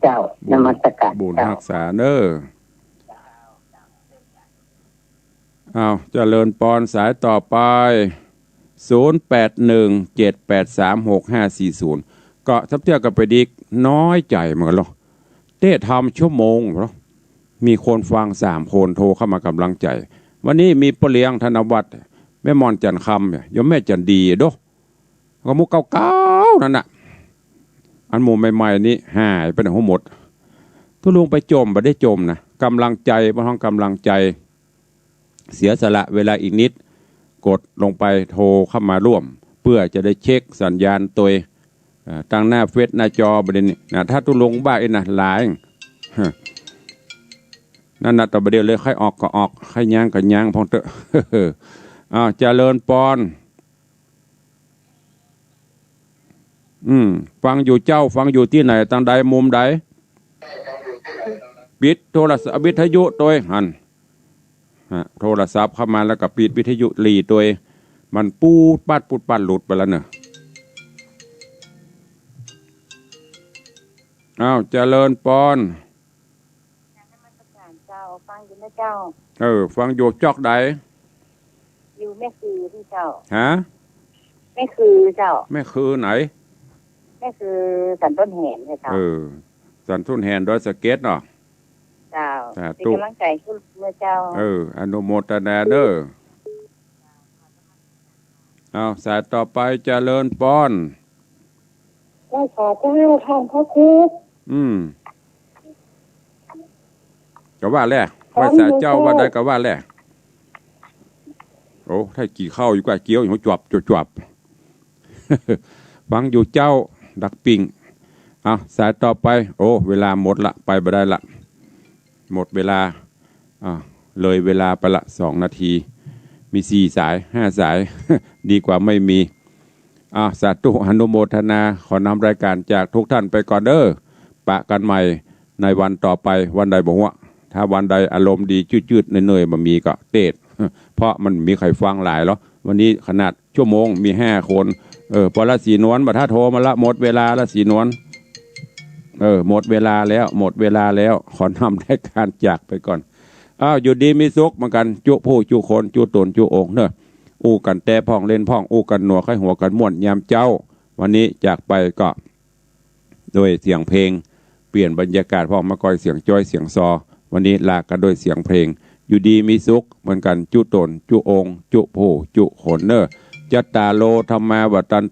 เจ้า บุญ นมัสการ บุญ เจ้า ฮักษาเน้อ อ้าว เจริญปอน สายต่อไป ศูนย์แปดหนึ่งเจ็ดแปดสามหกห้าสี่ศูนย์ ก็สับเตื้อก็ไปดี น้อยใจ๋เหมือนกั๋นลอ เต๊ะทำชั่วโมงลอ มีคนฟังสามคนโทรเข้ามากำลังใจ๋ วันนี้มีป้อเลี้ยงธนวัฒน์ แม่หม่อนจันทร์คำเนี่ย โยมแม่จันทร์ดีโด้ ก็หมู่เก่าๆ นั่นน่ะ อันหมู่ใหม่ๆ นี่หายไปไหนหั้นหมด ตุ๊ลุงไปจม บ่ได้จมนะ กำลังใจ๋ บ่ฮ้องกำลังใจ๋ เสียสละเวลาอีกนิด กดลงไปโทรเข้ามาร่วม เพื่อจะได้เช็คสัญญาณตวย เอ่อ ตั้งหน้าเฟซหน้าจอบ่าเดี่ยวนี้นะ ถ้าตุ๊ลุงบ้าอีกนะ หลาย ฮะ นั่นน่ะ แต่บ่าเดี่ยวเลย ค่อยออกก็ออก ค่อยย้างก็ย้างพ่องเต๊อะ อ้าว เจริญปอน อืม ฟังอยู่เจ้า ฟังอยู่ตี้ไหน ตางใด มุมใด ปิดโทรศัพท์ วิทยุตวยหั้น ฮะ โทรศัพท์เข้ามาแล้วก็ปิดวิทยุหลีตวย มันปูดปัดปูดปัดหลุดไปแล้วเน่อ อ้าว เจริญปอน นมัสการเจ้า ฟังอยู่นะเจ้า เออ ฟังอยู่จอกใด อยู่แม่คือตี้เจ้า ฮะ แม่คือเจ้า แม่คือไหน แม่คือสันต้นแหนเจ้า เออ สันต้นแหนดอยสะเก็ดเนาะ เจ้า สาธุ เป๋นก๋ำลังใจ๋หื้อเจ้า เออ อนุโมทนาเน้อ เอา สายต่อไป เจริญปอน ไหว้สาเจ้า ท่านพระครู อืม ก็ว่าแล้ว ไหว้สาเจ้า ว่าได้ก็ว่าแหละ โอ้ ถ้ากี่ข้าวอยู่ก็เกี้ยวอยู่จวบจวบจวบ ฟังอยู่เจ้า ดักปิ่ง เอา สายต่อไป โอ้ เวลาหมดละ ไปบ่ได้ละ หมดเวลา อ่า เลยเวลาไปละสองนาที มีสี่สาย ห้าสาย ดีกว่าไม่มี อ่า สาธุ อนุโมทนา ขอนำรายการจากทุกท่านไปก่อนเด้อ ปะกันใหม่ในวันต่อไป วันใดบ่ฮู้ ถ้าวันใดอารมณ์ดี จืดๆ เหนื่อยๆ บ่มีก็เตศ เพราะมันมีใครฟังหลายหรอก วันนี้ขนาดชั่วโมงมีห้าคน เออ ปอละสีนวล บ่าถ้าโทรมาละ หมดเวลาละสีนวล เออ หมดเวลาแล้ว หมดเวลาแล้ว ขอนำรายการจากไปก่อน อ้าว อยู่ดีมีสุขเหมือนกัน จุผู้จุคน จุต๋นจุองค์เนอะ อู้กันแต่พ่องเล่นพ่อง อู้กันหนัวใค่หัวกันม่วนยามเจ๊า วันนี้จากไปก็ โดยเสียงเพลง เปลี่ยนบรรยากาศพ่อง มาก่อยเสียงจ้อยเสียงซอ วันนี้ลากันโดยเสียงเพลง อยู่ดีมีสุขเหมือนกัน จุต๋นจุองค์ จุผู้จุคนเนอะ จัตตาโร ธัมมา วัฑฒันติ